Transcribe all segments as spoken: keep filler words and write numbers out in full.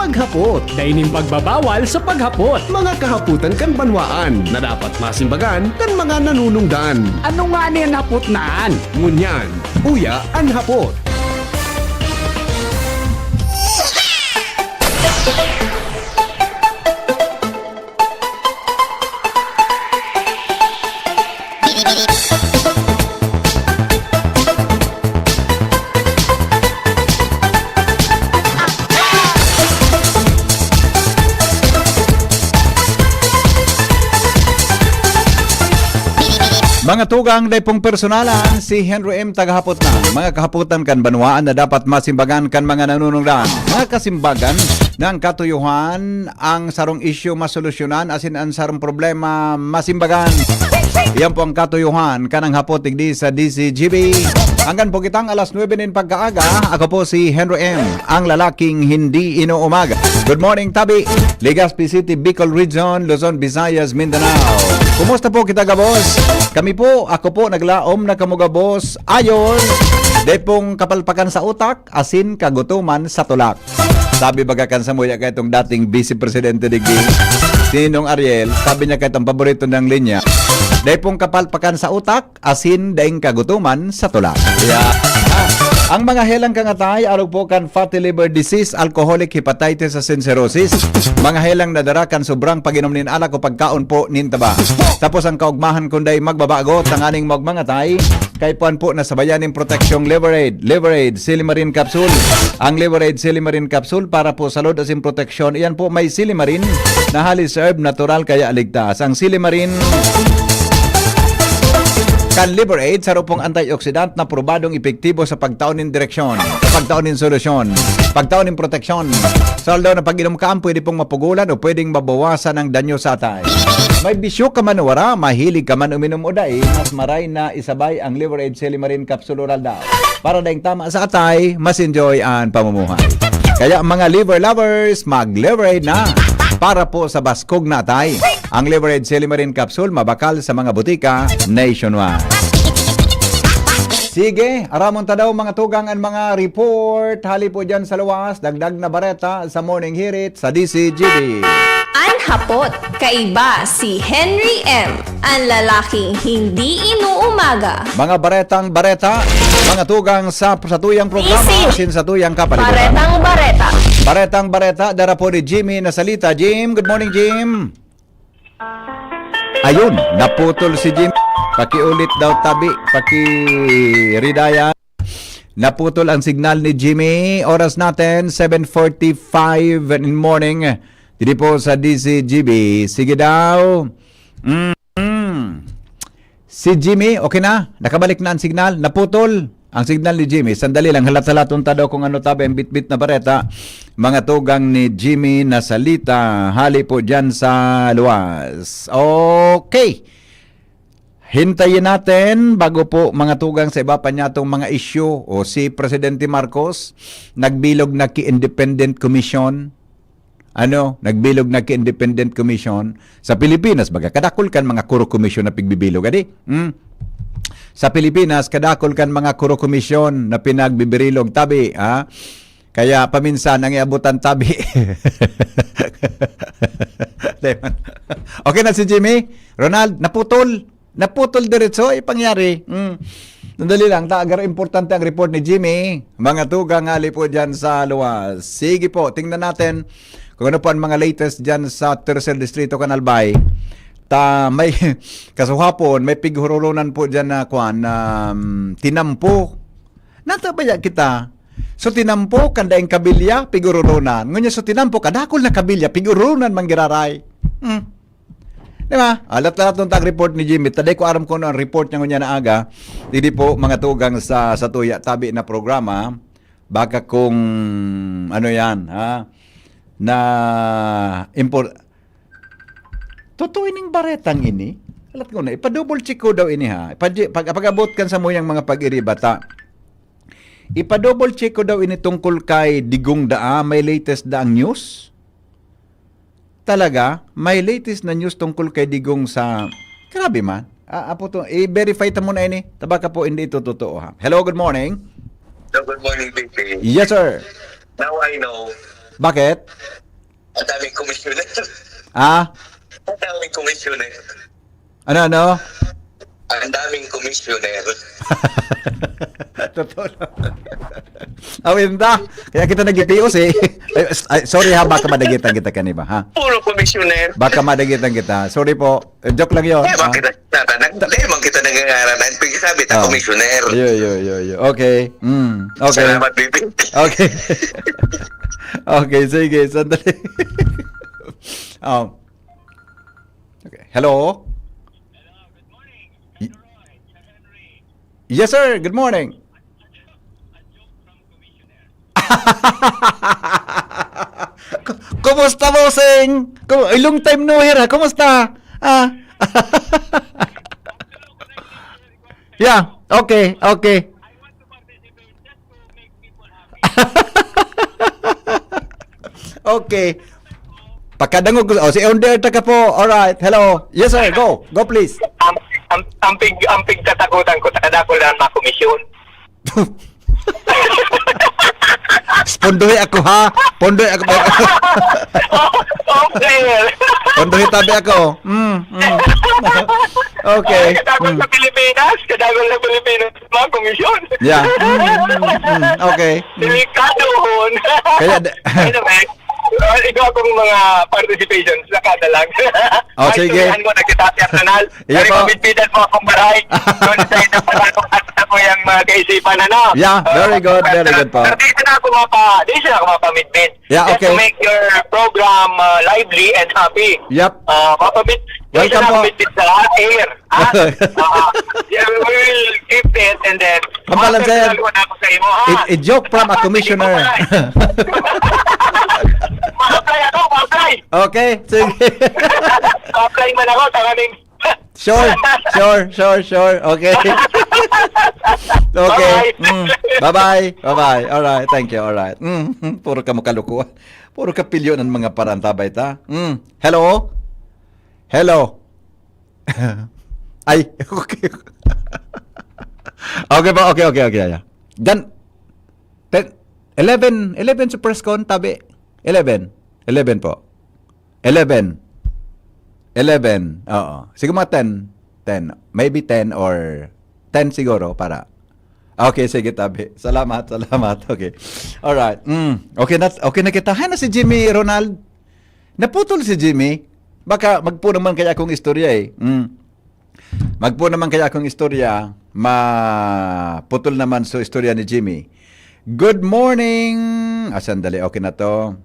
Paghapot. Dai nin pagbabawal sa paghapot. Mga kahapotan kan banwaan na dapat masimbagan kan mga nanunungdan. Ano ngani an hapot na an? Ngunyan, uya an hapot. Mga tugang, dai pong personalan, si Henry M tagahapot na. Mga kahapotan kan banwaan na dapat masimbagan kan mga nanunungdan. Mga kasimbagan, na ang katuyohan, ang sarong isyu masolusyonan, asin ang sarong problema masimbagan. Iyan po ang katuyohan kanang hapot digdi sa D Z G B. Hanggang po kitang alas nuebe nin pagkaaga, ako po si Henry M, ang lalaking hindi inuumaga. Good morning, Tabi. Legazpi City, Bicol Region, Luzon, Visayas, Mindanao. Kumusta po kita, gabos? Kami po, ako po, naglaom na kamo, gabos. Ayos. Dai pong kapalpakan sa utak, asin kagutoman sa tulak. Sabi baga kan samuya kay itong dating Vice Presidente digdi, si Ninong Ariel, sabi niya kay itong paborito niyang linya, "Dai pong kapalpakan sa utak, asin daing kagutoman sa tulak." Kaya, ah, ang mga helang kangatay, arog po kan fatty liver disease, alcoholic hepatitis, asin cirrhosis, mga helang nadara kan sobrang pag-inom nin alak o pagkaon po nin taba. Tapos ang kaugmahan kun dai magbabago, tanganing magmangatay, kay puan po na sabayan nin proteksyong Liver Aid. Liver Aid, Silimarin Capsule. Ang Liver Aid, Silimarin Capsule para po sa load asin proteksyon. Iyan po may Silimarin na highly serve, natural kaya ligtas. Ang Silimarin kan Liver Aid, saro pong antioxidant na probadong epektibo sa pagtao nin direksyon, sa pagtao nin solusyon, pagtao nin proteksyon. Sa aldaw na pag-inom ka, pwede pong mapugulan o pwedeng mabawasan ang danyo sa atay. May bisyo ka man o wara, mahilig ka man uminom o dai, mas maray na isabay ang Liver Aid Silimarin Capsule Oral daw. Para daing tama sa atay, mas enjoy ang pamumuhay. Kaya mga liver lovers, mag-Liver Aid na para po sa baskog na atay. Ang Liver Aid Silimarin Capsule mabakal sa mga butika nationwide. Sige, aramon ta daw mga tugang an mga report. Hali po dyan sa luwas, dagdag na bareta sa Morning Hirit sa D Z G B. An hapot, kaiba si Henry M, an lalaking hindi inuumaga. Mga baretang bareta, mga tugang sa satuyang programa, Easy. Asin satuyang kapalibutan. Baretang bareta. Baretang bareta, dara po ni Jimmy na salita. Jim, good morning, Jim. Ayun, naputol si Jim. Pakiulit daw, Tabi. Pakiridaya. Naputol ang signal ni Jimmy. Oras natin, seven forty-five in morning. Didi po sa D Z G B. Sige daw. Mm. Si Jimmy, okay na? Nakabalik na ang signal? Naputol ang signal ni Jimmy. Sandali lang, halat-halaton ta daw kung ano, Tabi, ang bitbit na bareta. Mga tugang ni Jimmy na salita. Hali po dyan sa luwas. Okay. Hintayin natin bago po mga tugang sa iba pa niyatong mga isyu. O si Presidente Marcos, nagbilog na ki Independent Commission. Ano, nagbilog na ki Independent Commission. Sa Pilipinas, baga, kadakol kan mga kuro komisyon na pigbibilog, adi? Hmm? Sa Pilipinas, kadakol kan mga kuro komisyon na pinagbibirilog, Tabi, ha? Kaya paminsan, ang iabutan, Tabi. Okay na si Jimmy? Ronald, naputol. Naputol diretso, eh, pangyari. Mm. Sandali lang, ta, agar importante ang report ni Jimmy. Mga tugang, hali po dyan sa luwas. Sige po, tingnan natin kung ano po ang mga latest dyan sa Tercer Distrito, kan Albay. Ta, may, kasuhapon, may pighururunan po dyan na, kwan, na, um, tinampo. Natabaya kita. So, tinampo, kan daing kabilya, pighururunan. Ngunyan, so, tinampo, kadakol na kabilya, pighururunan, manggiraray. Hmm. Di ba? Alat-alat nung tag report ni Jimmy. Taday ko aram kung ano ang report niya ngunyan na aga. Hindi po, mga tugang sa, sa tuya, tabi na programa. Baka kung, ano yan, ha? Na, impor-, totoo ining baretang ini? Alat ko na, ipa-double check ko daw ini, ha? Ipa-, pag, pag-abot kan sa muyang mga pag-iribata. Ipa-double check ko daw ini tungkol kay Digong Daa. May latest daang news? Talaga, may latest na news tungkol kay Digong sa, grabe man. Ah, apo to, i-verify ta muna ini. Tabaka po, hindi ito totoo, ha. Hello, good morning. Hello, good morning, B P. Yes, sir. Now I know Bakit? Ang daming commissioner. Ah? Ang daming commissioner. Ano, ano? Ang daming commissioner. Totoo lang. Awin ta. Kaya kita nagitios eh. Ay, s- ay, sorry ha, baka madagitan kita kaniba ha. Puro commissioner. Baka madagitan kita. Sorry po. Eh, joke lang yun. Hindi man ha? kita natatanag. Hindi man kita nangangaranan. Pagkasabi ta, Ah. commissioner. Yo, yo, yo, yo. Okay. Mm. Okay. Salamat, baby. Okay. Okay, sige. Sandali. um, okay. Hello? Y- Yes, sir. Good morning. Ku- Kumusta, bossing? Ku- Long time no hear, ha? Kumusta? Ah. Yeah, okay, okay. Okay. Pakadangog ko. Oh, si on the air ta ka po. All right. Hello. Yes, sir. Go. Go, please. Ang, ang, ang, pig, ang pigtatakutan ko, takadakol lang mga komisyon. Pondohi ako, ha? Pondohi ako. Okay. Pondohi tabi ako. Mm, mm. Okay. Kadakol Mm. sa Pilipinas, kadakol sa Pilipinas, mga komisyon. Yeah. Mm, mm, mm. Okay. Mm. Delikado hon. Kaya da- Anyway, uh, ito akong mga participations, nakada lang. Oh, sige. Istoryahan ko na kita, Sir Ronald. Iya Dahil po. Mabitbitan po akong baray. Doon sa ito, pala kung ano po yung mga kaisipan, ano? Yeah, very good, very good po. Pero dito na ako mapa, dito na ako mapamidbid. Yeah, Just to okay. make your program uh, lively and happy. Yep. Uh, mapamid, dito Welcome na ako po. midbid sa air. Ha? Ah, yeah, we will keep it and then Kapalan, sir. Ako na ako sa imo, ha? I, i-joke from a commissioner. Ma-apply ako, ma-apply. Okay, sige. Ma-apply man ako, tanganing. Sure, sure, sure, sure. Okay. Okay. Bye-bye. Mm. Bye-bye. Bye-bye. All right. Thank you. All right. Mm. Puro ka makalukuhan. Puro ka pilyo ng mga parantabay ta. Mm. Hello? Hello? Ay, okay. Okay ba? Okay, okay, okay. Yeah. Dan, ten, eleven, eleven sa press con, tabi. Eleven. Eleven po. Eleven. Eleven. Oo. Siguro mga ten. Ten. Maybe ten or ten siguro para. Okay, sige, tabi. Salamat, salamat. Okay. Alright. Mm. Okay na, okay na kita. Hay na si Jimmy Ronald. Naputol si Jimmy. Baka magpo naman kaya akong istorya eh. Mm. Magpo naman kaya akong istorya. Maputol naman so istorya ni Jimmy. Good morning. Ah, sandali. Okay na to.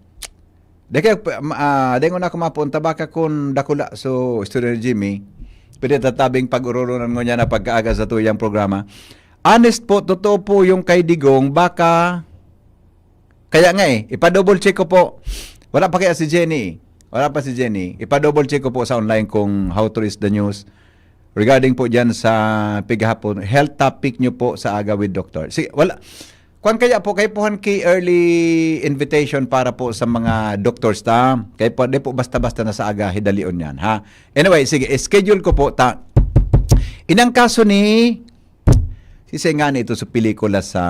Di kaya, ah, dengon ako mapunta. Baka kung dakula so istorya ni Jimmy, pwede tatabing pag-ururunan mo niya na pagkaaga sa tuyang programa. Honest po, totoo po yung kay Digong. Baka, kaya nga eh, ipa-double check ko po. Wala pa kaya si Jenny eh. Wala pa si Jenny. Ipa-double check ko po sa online kung how true is the news regarding po dyan sa pighapon. Health topic nyo po sa aga with doctor. Si, wala. Kwan kaya po, kayo po han ki early invitation para po sa mga doctors ta. Kayo po, di po basta-basta na sa aga, hidalion yan, ha? Anyway, sige, schedule ko po ta. Inang kaso ni, si nga ito sa pelikula sa,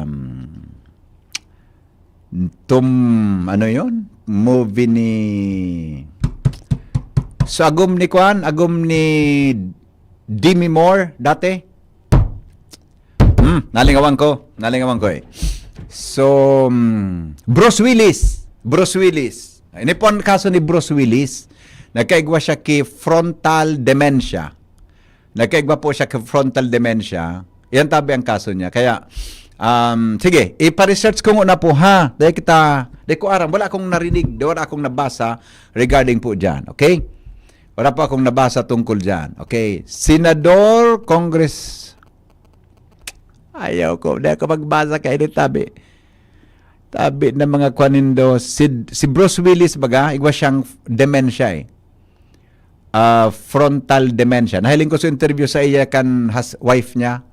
um, Tom, ano yon? Movie ni, so, agom ni Kwan, agom ni Demi Moore, dati. Hmm, nalingawan ko. Nalingawan ko eh. So, mm, Bruce Willis. Bruce Willis. Ini po ang kaso ni Bruce Willis. Nagkaigwa siya ki frontal dementia. Nagkaigwa po siya ki frontal dementia. Yan tabi ang kaso niya. Kaya, um, sige, ipa-research ko muna po ha. Dahil kita, di ko aram, wala akong narinig, wala akong nabasa regarding po dyan. Okay? Wala po akong nabasa tungkol dyan. Okay? Senador, Congress, ayaw ko, di ako magbasa kay ini tabi. Tabi na mga kwanindo, si, si Bruce Willis baga, igwa siyang dementia eh. Ah, frontal dementia. Nahiling ko sa interview sa iya kan has, wife niya.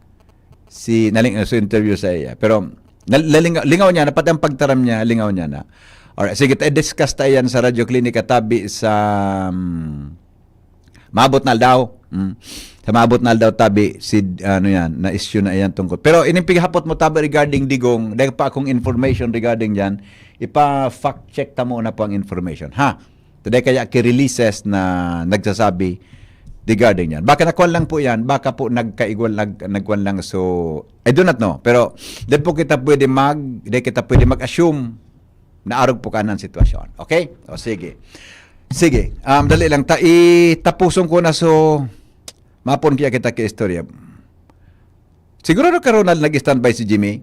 Si, naling, sa interview sa iya. Pero, nal-, nalingaw, lingaw niya na, pati ang pagtaram niya, lingaw niya na. Alright, sige, ta-, discuss tayo yan sa Radyo Klinika tabi sa, um, maabot na aldaw. Mm. Sa maabot na aldaw, tabi, si, ano yan, na-issue na yan tungkol. Pero ining pighapot mo, tabi, regarding Digong, dahil pa akong information regarding dyan, ipa-fact check ta muna po ang information. Ha? Today kaya ki-releases na nagsasabi regarding yan. Baka nakuan lang po yan, baka po nagkaigwal, nag, nagkuan lang. So, I do not know. Pero, di po kita pwede mag, di kita pwede mag-assume na arog po ka ng sitwasyon. Okay? O, sige. Sige. Um, dali lang. Ta, itapuson ko na, so, mapon kaya kita kay istorya. Sigurado ka, Ronald, nag-standby si Jimmy?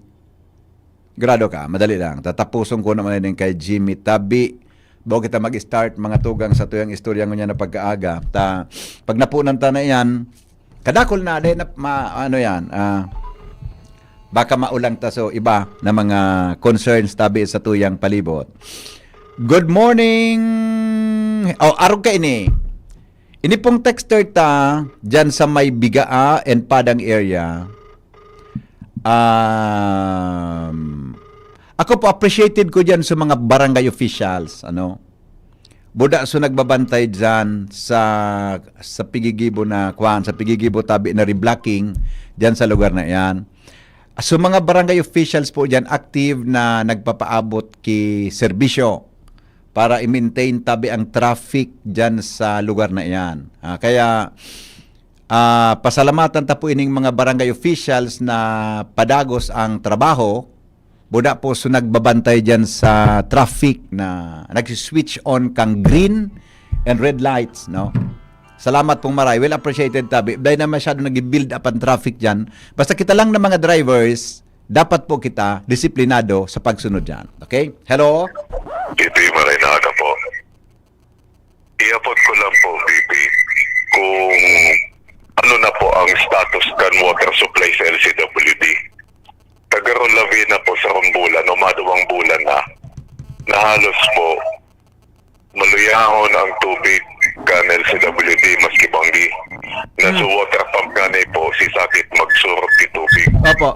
Grado ka, madali lang. Tatapuson ko naman din kay Jimmy Tabi. Bago kita mag-start, mga tugang, sa tuyang istorya ngunyan na pagkaaga. Ta, pag napunan ta na yan, kadakol na, dahil na, ma, ano yan, ah, baka maulang ta so iba na mga concerns tabi sa tuyang palibot. Good morning! Oh, arog ka ini. Ini pong texter ta, dyan sa may Bigaa and Padang area, um, ako po, appreciated ko dyan sa mga barangay officials, ano. Buda so nagbabantay dyan sa, sa pigigibo na, kwan, sa pigigibo tabi na reblocking dyan sa lugar na iyan. So, mga barangay officials po dyan, active na nagpapaabot ki serbisyo para i-maintain tabi ang traffic dyan sa lugar na iyan. Ah, kaya, ah, pasalamatan ta po ining mga barangay officials na padagos ang trabaho, buda po so nagbabantay dyan sa traffic na nagsi-switch on kang green and red lights, no? Salamat pong maray. Well appreciated tabi. Dahil na masyado nag-build up ang traffic dyan. Basta kita lang na mga drivers, dapat po kita disiplinado sa pagsunod dyan. Okay? Hello? P P, maray na aga po. Iapot ko lang po, P P, kung ano na po ang status kan water supply sa L C W D. Tagarong labi na po sa rong bulan o maduwang bulan na, na halos po maluyahon ang tubig kan L C W D maski banggi. Na Hmm. sa water pump nga na po, si sakit magsurot di tubig. Opo.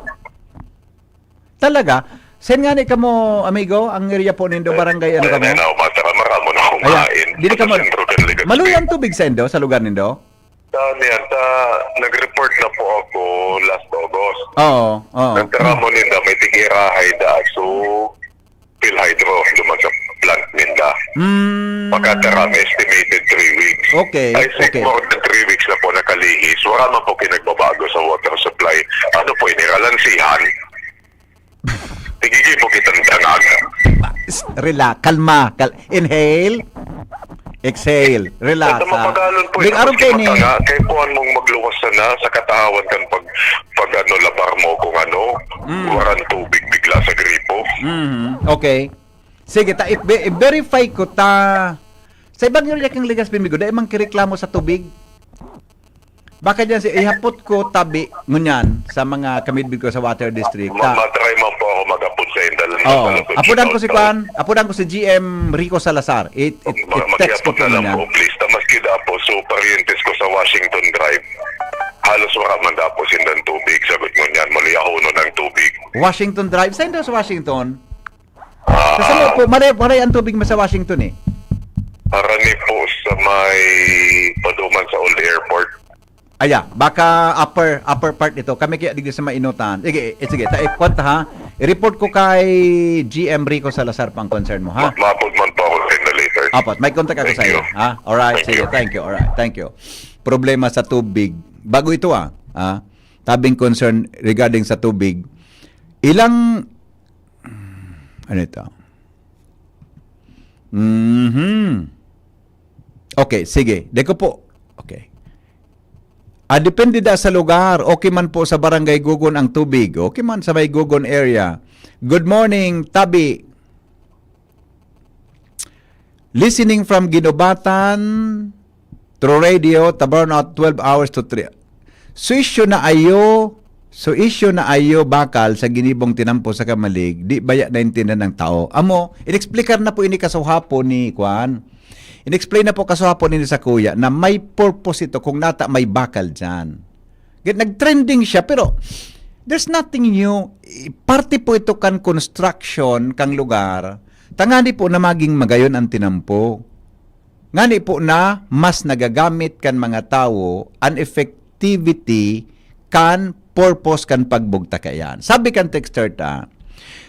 Talaga? Saan nga ni kamo, amigo? Ang area po nindo, barangay, ano Kaya kamo? na, umatara, maramo na akong Ayan, kain. dili ka Sa mal- sentro kan Legazpi. Maluya ang tubig sa indo, sa lugar nindo? Saan yan? Ta, nag-report na po ako last August. Oo, oo. Nagtaramo ninda, may tigirahay da. So, PhilHydro, duman sa plant ninda. Mm. Pagkataram, estimated three weeks. Okay, I think okay. More than three weeks na po nakalihis. Wala man po kinagbabago sa water supply. Ano po, iniralansihan? Tigigi po kitang dangag. S- Relax, kalma. Kal- inhale. Exhale. Relax. Sa mapagalon po, Big ito aron po kayo ni. Matanga, kay puan mong magluwas sana sa katahawan kan pag, pag ano, labar mo kung ano, Mm. waran tubig bigla sa gripo. Mhm. Okay. Sige, ta i- be- i-verify ko ta. Sa ibang area kang Legazpi, migo, dai man kireklamo sa tubig. Baka diyan si ihapot ko tabi ngunyan sa mga kamidbid ko sa water district. Ma- Ta- matry man po ako mag-apod sa inyo. Oo. Apudan ko si Kwan, apudan ko si G M Rico Salazar. It, it, it text ko Mag-apod po na lang ngunyan. Po, please. Ta maski da po, so parientes ko sa Washington Drive. Halos wala man da po sindang tubig. Sagot mo niyan, mali ako nun ang tubig. Washington Drive. Saan daw sa Washington? Ah, Kasi mo po, maray, maray ang tubig mo sa Washington eh. Arani po sa may paduman sa Old Airport. Aya, baka upper upper part nito. Kami kaya digdi sa mainutan. Sige, eh, sige, ta ikwat ha. I-report ko kay G M Rico Salazar pang concern mo ha. Ma- Mapod man po ako sa inyo later. Apat, may contact ako Thank sa iyo. You. Ha? Alright, Thank sige, you. Thank you. Alright, thank you. Problema sa tubig. Bago ito ah. Ha? Tabing concern regarding sa tubig. Ilang ano ito? Mhm. Okay, sige. Deko po. Okay. Ah, depende da sa lugar. Okay man po sa Barangay Gugon ang tubig. Okay man sa may Gugon area. Good morning, Tabi. Listening from Guinobatan through radio, Tabarnao, twelve hours to three. So, isyu na ayo, so, isyu na ayo bakal sa ginibong tinampo sa kamalig, di baya naintindihan ng tao. Amo, inexplikar na po ini kasuhapon ni Kwan. Inexplain na po kasuhapon ini sa kuya na may purpose ito kung nata may bakal dyan. Get, nag-trending siya, pero there's nothing new. I- Parte po ito kan construction, kang lugar. Tangani po na maging magayon ang tinampo. ngani po na mas nagagamit kan mga tawo an effectivity kan purpose kan pagbugtak kaiyan. Sabi kan texter ta,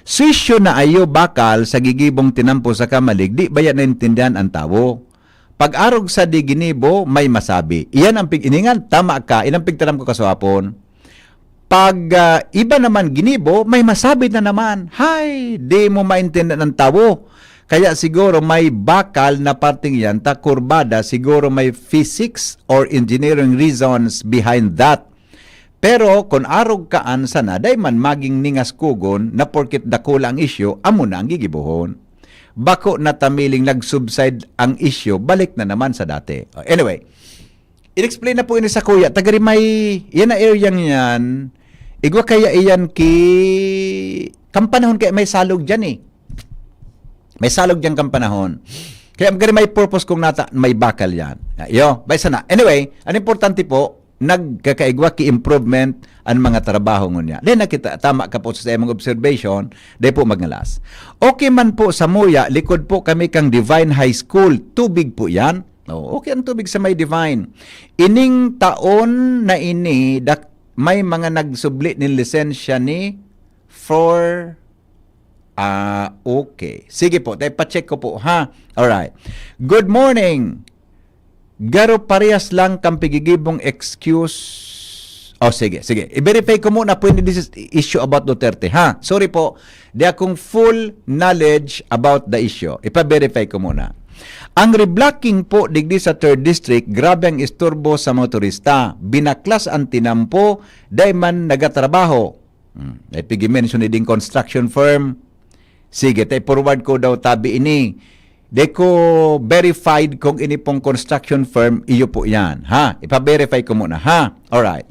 "Swisyo na ayo bakal sa gigibong tinampo sa kamalig, di baya naintindihan an tawo. Pag-arog sa di ginibo, may masabi." Iyan ang pig-, iningan, tama ka, ilang pigtaram ko kasuapon. Pag, ah, iba naman ginibo, may masabi na naman. Hay, di mo maintindihan ang tawo. Kaya siguro may bakal na parting yan, ta kurbada, siguro may physics or engineering reasons behind that. Pero kun arog kaan sana, dai man maging ningas kugon na porket dakula ang isyu, amo na ang gigibohon. Bako na tamiling nag-subside ang isyu, balik na naman sa dati. Anyway, in-explain na po ini sa kuya. Tagarimay, yan na area yan. Igwa kaya iyan ki... Kampanahon kaya may salog dyan eh. May salog dyan kampanahon. Kaya magarimay purpose kung nata, may bakal yan. Iyo, bay sana. Anyway, ang importante po, nagkakaigwa ki improvement ang mga trabaho ngunyan. Then nakita, tama ka po sa imong observation, dai po magnalas. Okay man po sa Muya, likod po kami kang Divine High School. Tubig po yan. Oh, okay ang tubig sa may Divine. Ining taon na ini, dak-, may mga nagsubli nin lisensya ni for... Ah, okay. Sige po, tayo pa-check ko po, ha? Alright. Good morning. Garo parehas lang kang pigigibong excuse. Oh, sige, sige. I-verify ko muna po yung this is issue about Duterte, ha? Sorry po. Di akong full knowledge about the issue. Ipa-verify ko muna. Ang reblocking po digdi sa third district, grabe ang isturbo sa motorista. Binaklas ang tinampo, dai man nagatrabaho. Hmm. Ay, pigi-mention ni ding construction firm. Sige, tay forward ko daw tabi ini. Di ko verified kung ini pong construction firm, iyo po yan. Ha? Ipa-verify ko muna, ha? Alright.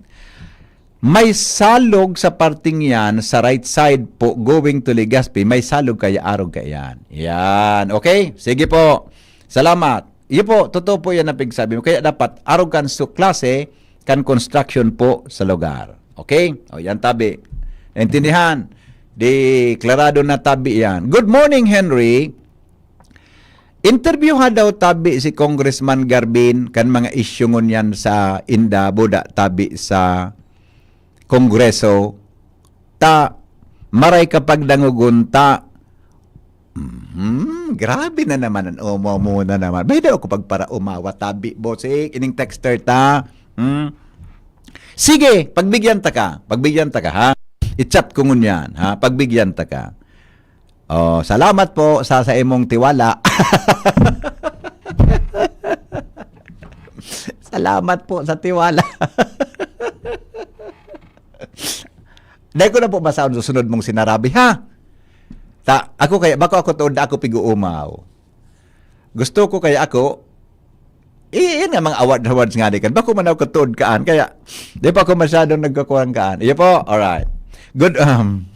May salog sa parting yan, sa right side po, going to Legazpi. May salog kaya arog kaya yan. Yan. Okay? Sige po. Salamat. Iyo po, totoo po yan ang pigsabi mo. Kaya dapat arog kan su klase kan construction po sa lugar. Okay? O, yan tabi. Naintindihan? Deklarado na tabi yan. Good morning, Henry. Interviewha daw tabi si Congressman Garbin kan mga isyu ngunyan sa inda, buda tabi sa Kongreso. Ta, maray kapag dangogon ta. Mhm, grabe na naman ang umaw mo na naman. Bay, daw ako pagparaumawa, tabi, bossing, ining texter ta. Hmm? Sige, pagbigyan ta ka. Pagbigyan ta ka, ha? I-chat ko ngunyan, ha? Pagbigyan ta ka. Oh, salamat po sa, sa imong tiwala. Salamat po sa tiwala. Dai ko na po basahon susunod mong sinarabi, ha? Ta, ako kaya, bako ako tuod na ako pig-uumaw. Gusto ko kaya ako, eh, yan nga mga award-awards nga di kan. Bako man ako tuod kaan, kaya, di pa ako masyadong nagkakulang kaan. Iyo po, alright. Good, um,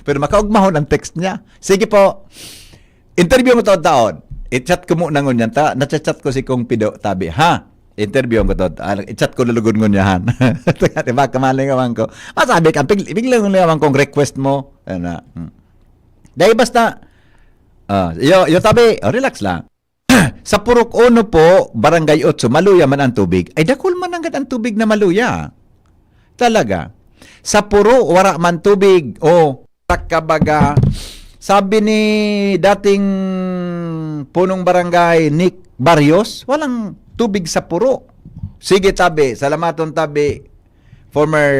pero makaugmahon ang text niya. Sige po. Interview ko taon-taon. I-chat ko muna ngunyan ta. Nachat-chat ko si Kong Pido, tabi, ha? Interview ko to. Ah, i-chat ko lulugod ngunyan. Diba, kamalingawan ko. Masabi ka, big-, biglang lingawan kong request mo. Ano, hmm. Dahil basta, ah, yo, yo tabi, oh, relax lang. Sa Purok Uno po, Barangay Otso, maluya man ang tubig. Ay, dakul man nanggad ang tubig na maluya. Talaga. Sa Puro, wara man tubig. O, kabaga, sabi ni dating punong barangay, Nick Barrios, walang tubig sa Puro. Sige, tabi. Salamaton, tabi. Former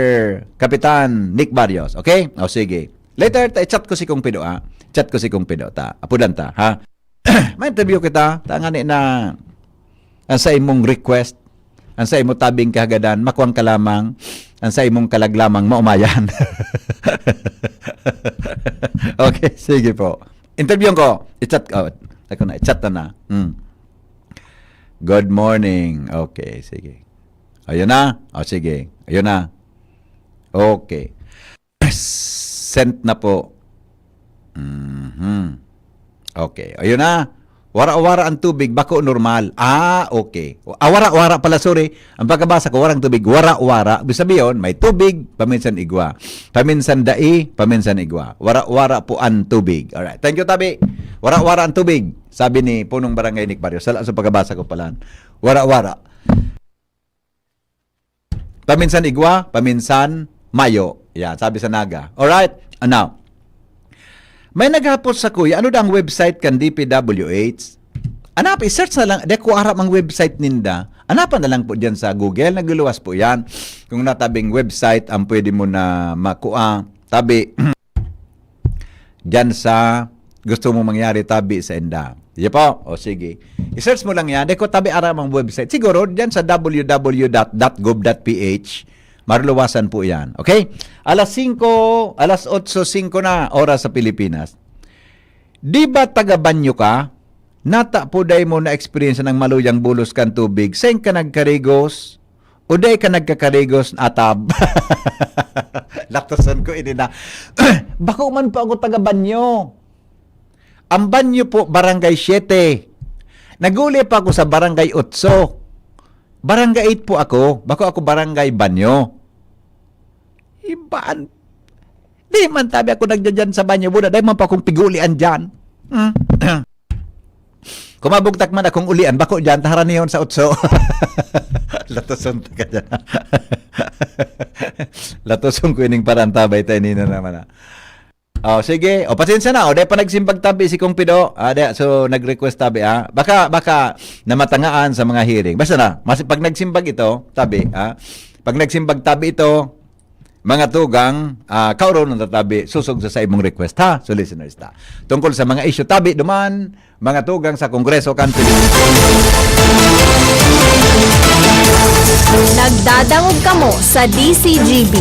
Kapitan Nick Barrios. Okay? O, sige. Later, ta, i-chat ko si Kong Pido, ha? Chat ko si Kong Pido, ta. Apudan ta, ha? Ma-interview kita, ta ngani na ang sa imong request, ang sa imo tabing kahagadan, makuwang ka lamang, ang sa imong kalag lamang, maumayan. Okay, sige po. Interview ko. I-chat, oh, ako na, i-chat na na. Hmm. Good morning. Okay, sige. Ayun na. O, sige. Ayun na. Okay. Sent na po. Mhm. Okay. Ayun na. Wara-wara ang tubig, bako normal. Ah, okay. Ah, wara-wara pala, sorry. Ang pagkabasa ko, warang tubig, wara-wara. Ibig sabihin, may tubig, paminsan igwa. Paminsan dai, paminsan igwa. Wara-wara po ang tubig. Alright. Thank you, tabi. Wara-wara ang tubig, sabi ni Punong Barangay Nick Barrios. Sala sa pagkabasa ko pala. Wara-wara. Paminsan igwa, paminsan mayo. Yan, sabi sa Naga. Alright? And now, may naghapot sa kuya, ano daw ang website kan D P W H? Anap, i-search na lang. Di ko aram ang website ninda. Anapan na lang po dyan sa Google. Nagluluwas po yan. Kung natabing website, ang pwede mo na makua. Tabi, dyan sa gusto mo mangyari, tabi sa inda. Di po? O sige. I-search mo lang yan. Di ko tabi aram ang website. Siguro, dyan sa w w w dot gov dot p h, maruluwasan po yan. Okay? Alas singko, alas otso singko na, oras sa Pilipinas. Di ba taga-banyo ka? Nata po dai mo na-experience ng maluyang bulos kan tubig? Saan ka nagkarigos? O dai ka nagkakarigos na atab? Latoson ko ini na. Bako man po ako taga-banyo. Ang banyo po, Barangay Siete. Nag-uli pa ako sa Barangay Otso. Barangay Eight po ako. Bako ako Barangay Banyo. Ibaan. Di man tabi ako nagdyan sa banyo, buda. Dai man pa akong pigulian dyan. Hmm? Kung mabugtak man akong ulian, bako dyan, taharanihon sa Otso. Latoson ta ka dyan. Latoson ko ining parantabay, tayo nina naman, ah. Oh, sige. O, pasensya na. O, dai pa nagsimbag tabi si Kong Pido. Ah, dai, so, nag-request tabi, ah. Baka, baka namatangaan sa mga hearing. Basta na, mas, pag nagsimbag ito, tabi, ah. Pag nagsimbag tabi ito, mga tugang, ah, kauro na tatabi, susog sa, sa imong request, ha? So, listeners ta. Tungkol sa mga issue tabi, duman, mga tugang sa Kongreso kan Pilipinas. Nagdadangog kamo sa D C G B.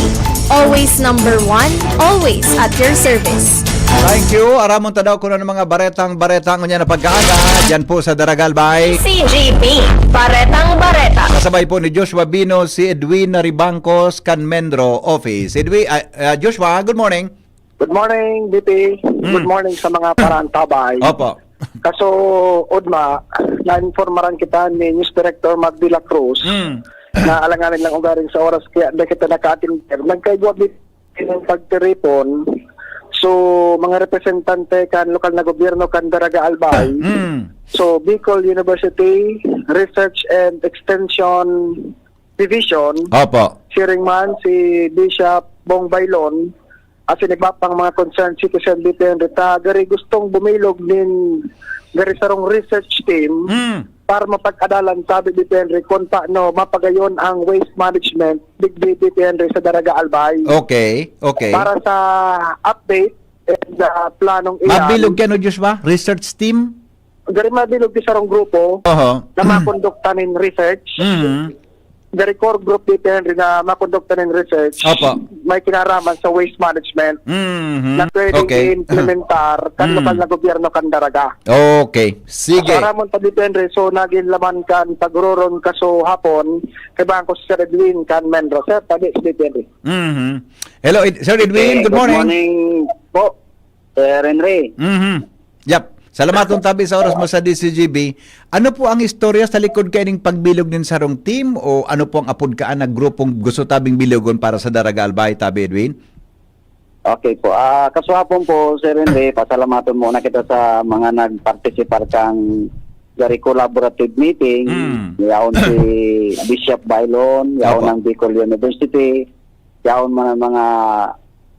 Always number one, always at your service. Thank you. Aramon ta daw kung ano mga baretang bareta ngunyan na pagkaaga. Diyan po sa Daragalbay. C G B, Baretang Bareta. Kasabay po ni Joshua Bino, si Edwin Naribangcos, kan Menro Office. Edwin, ah, ah, Joshua, good morning. Good morning, D P. Good morning sa mga parantabay. Opo. Kaso, Odma, nainformaran kita ni News Director Mark de la Cruz Mm. na alanganin lang ugaring sa oras kaya na kita naka-attend. Nagkaigwa din ng pagtiripon. So, mga representante kan lokal na gobyerno kan Daraga Albay. Mm. So, Bicol University Research and Extension Division, Opo. siring man si Bishop Bong Bailon, asin iba pang mga concerned citizen dito yung rita, gari gustong bumilog nin gari sarong research team Mm. para mapag-adalan sabi dito Henry kung paano mapagayon ang waste management digdi dito Henry sa Daraga Albay. Okay, okay. Para sa update and uh, planong iyan, Mabilog ka, no, Joshua? Research team? Gari mabilog di sarong grupo Oho. na makondukta nin research. Mm. Gari core group dito Henry na makondukta nin research. Opo. May kinaraman sa waste management Mhm. na pwedeng Okay. i-implementar kan Mm. lokal na gobyerno kan Daraga. Okay. Sige. Para mo ta dito Henry, so naging laman kan pagruron kaso hapon kay Bangko si Sir Edwin kan Menro. Sir, tabi si dito Henry. Mhm. Hello, Ed- Sir Edwin. Eh, Good morning. Good morning po, Sir Henry. Mhm. Yep. Salamat ng tabi sa oras mo sa D C G B. Ano po ang istorya sa likod kaining pagbilog nin sarong team o ano po ang apod kaan na grupong gusto tabing bilogon para sa Daraga Albay, tabi Edwin? Okay po. Ah, kasuhapon po, Sir Henry, pasalamaton muna kita sa mga nagpartisipar kang gari collaborative meeting. Mm. Yaon si Bishop Bailon, yaon Opo. ng Bicol University, yaon man ang mga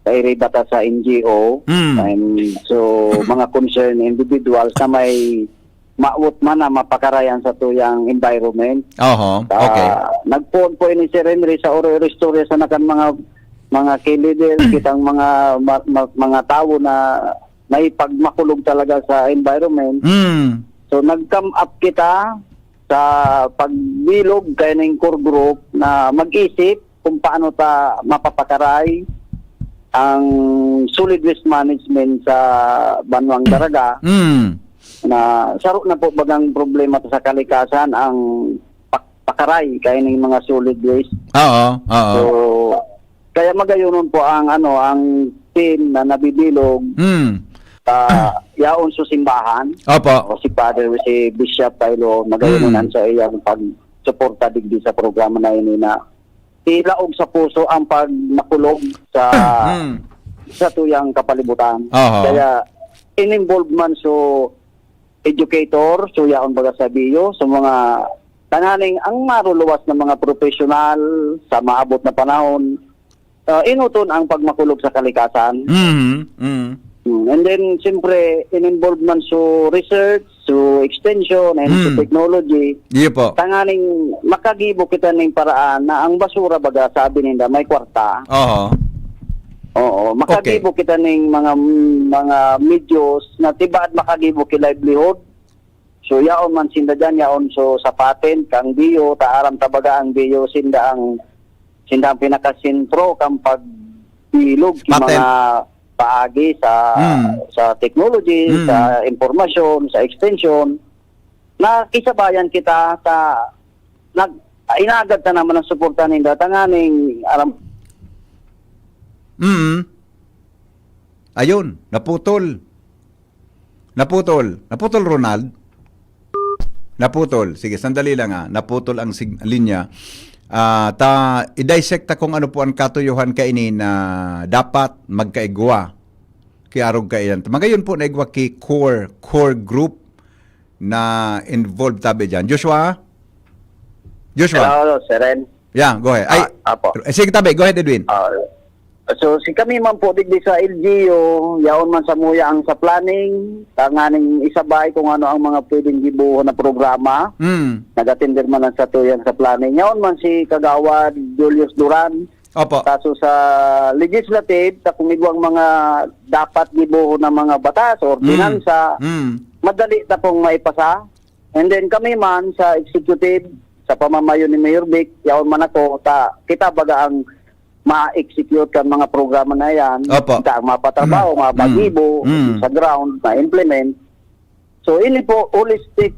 kairibata sa N G O. Mm. And so, mga concerned individuals na may maawot man na mapakarayan sa tuyang environment. Oho. Ah, Okay. Nagpoon po ini, Sir Henry, sa oro-oro istorya sa nakan mga mga key leaders, kitang mga ma- ma- mga tawo na naipagmakulog talaga sa environment. Mm. So nag-come up kita sa pagbilog kaining core group na mag-isip kung paano ta mapapakaray ang solid waste management sa Banwang Daraga Mm. na saro na po bagang problema sa kalikasan ang pak- pakaray kaining mga solid waste. Oo, oo. So, kaya magayonon po ang ano ang team na nabibilog Mm. ah, yaon sa simbahan. Opo. O si Father, si Bishop Pailo, magayon Mm. sa iyang pagsuporta digdi sa programa na ini na ilaog sa puso ang pagmakulog sa Mm. sa tuyang kapalibutan. Oho. Kaya in-involve man so educator, so yaon baga sa biyo, sa mga tanganing ang maruluwas na mga professional sa maabot na panahon, ah, inuton ang pagmakulog sa kalikasan. Mhm, mhm. Mm, and then, siyempre, in-involve man so research, so extension, and so Mm. technology. Iyo po. Tanganing makagibo kita ning paraan na ang basura, baga, sabi ninda, may kwarta. Oho. Oo, Okay. makagibo kita ning mga, mga medios na tibaad makagibo ki livelihood. So, yaon man sinda diyan, yaon so sa patent, kang biyo, ta aram ta baga ang biyo, sinda ang, sinda ang pinakasentro kang pagbilog ki Patent. mga paagi sa, Mm. sa technology, Mm. sa impormasyon, sa extension, na kisabayan kita, ta nag-, inagad ta naman ang suporta ninda, tanganing aram Mm. Ayun, naputol. Naputol. Naputol, Ronald. Naputol. Sige, sandali lang, ah. Naputol ang sig-, linya. Ah, ta, i-dissect ta kung ano po ang katuyuhan kaini na dapat magkaigwa. Kiarog kaiyan. Magayon po naigwa ki core, core group na involved tabi dyan. Joshua? Joshua? Hello, Sir Ren. Yeah, go ahead. Ay, Ah, apo. eh, sige tabi. Go ahead, Edwin. Ah, so, si kami man po digdi sa L G U, yaon man sa muya ang sa planning, tanganing isabay kung ano ang mga pwedeng gibohon na programa. Mm. Nag-atender man ang sa tuyang sa planning. Yaon man si Kagawad Julius Duran. Opo. Kaso sa legislative, sa kung igwang mga dapat gibohon na mga batas, Mm. ordinansa, Mm. madali ta pong maipasa. And then kami man sa executive, sa pamamayo ni Mayor Vic, yaon man ako, ta, kita baga ang ma-execute kan mga programa na yan, Opo. kita ang mapatrabaho, Mm. mapagibo Mm. sa ground, ma-implement. So, ini po, holistic,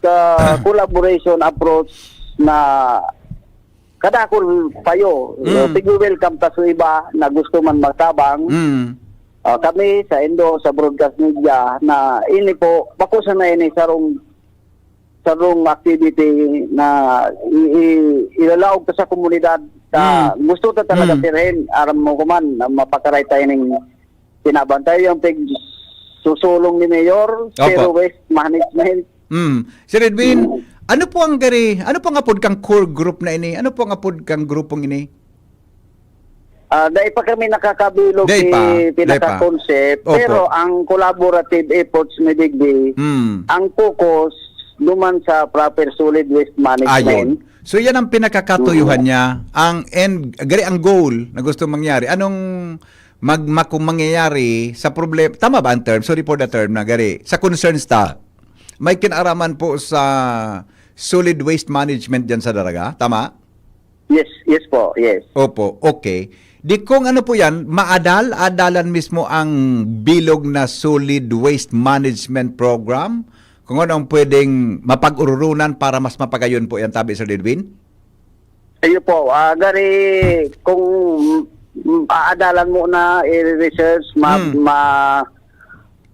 ah, collaboration approach na kadakul payo. Mm. Sige, welcome ta sa iba na gusto man magtabang. Mm. Ah, kami sa Indo, sa broadcast media, na ini po, bako sana ini sarong, sarong activity na i-, i-, ilalaog ta sa komunidad. Ta, Mm. gusto ta talaga, Mm. Sir Hen, aram mo ko man, na mapakaray tayo ning binabantayan yung pag-, susulong ni Mayor, Opo. Zero Waste Management. Mm. Sir Edwin, Mm. ano po ang gari, ano po ang apod kang core group na ini? Ano po ang apod kang grupong ini? Ah, dai pa kami nakakabilog Dai ni pa, dai pa. pinaka-concept, Opo. pero ang collaborative efforts ni Digdi, Mm. ang focus duman sa proper solid waste management. Ayun. So, yan ang pinakakatuyuhan Mm. niya. Ang end, gari ang goal na gusto mangyari. Anong mag-, ma-, kung mangyayari sa problem-, tama ba ang term? Sorry for the term na gari. Sa concerns ta, may kinaraman po sa solid waste management dyan sa Daraga. Tama? Yes, yes po, yes. Opo, okay. Di kung ano po yan, maadal, adalan mismo ang bilog na solid waste management program? Kung ano ang pwedeng mapag-ururunan para mas mapagayon po yan, tabi, Sir Edwin? Iyo po, ah, gari, kung, mm, aadalan mo na i-research, ma-, Hmm. ma-,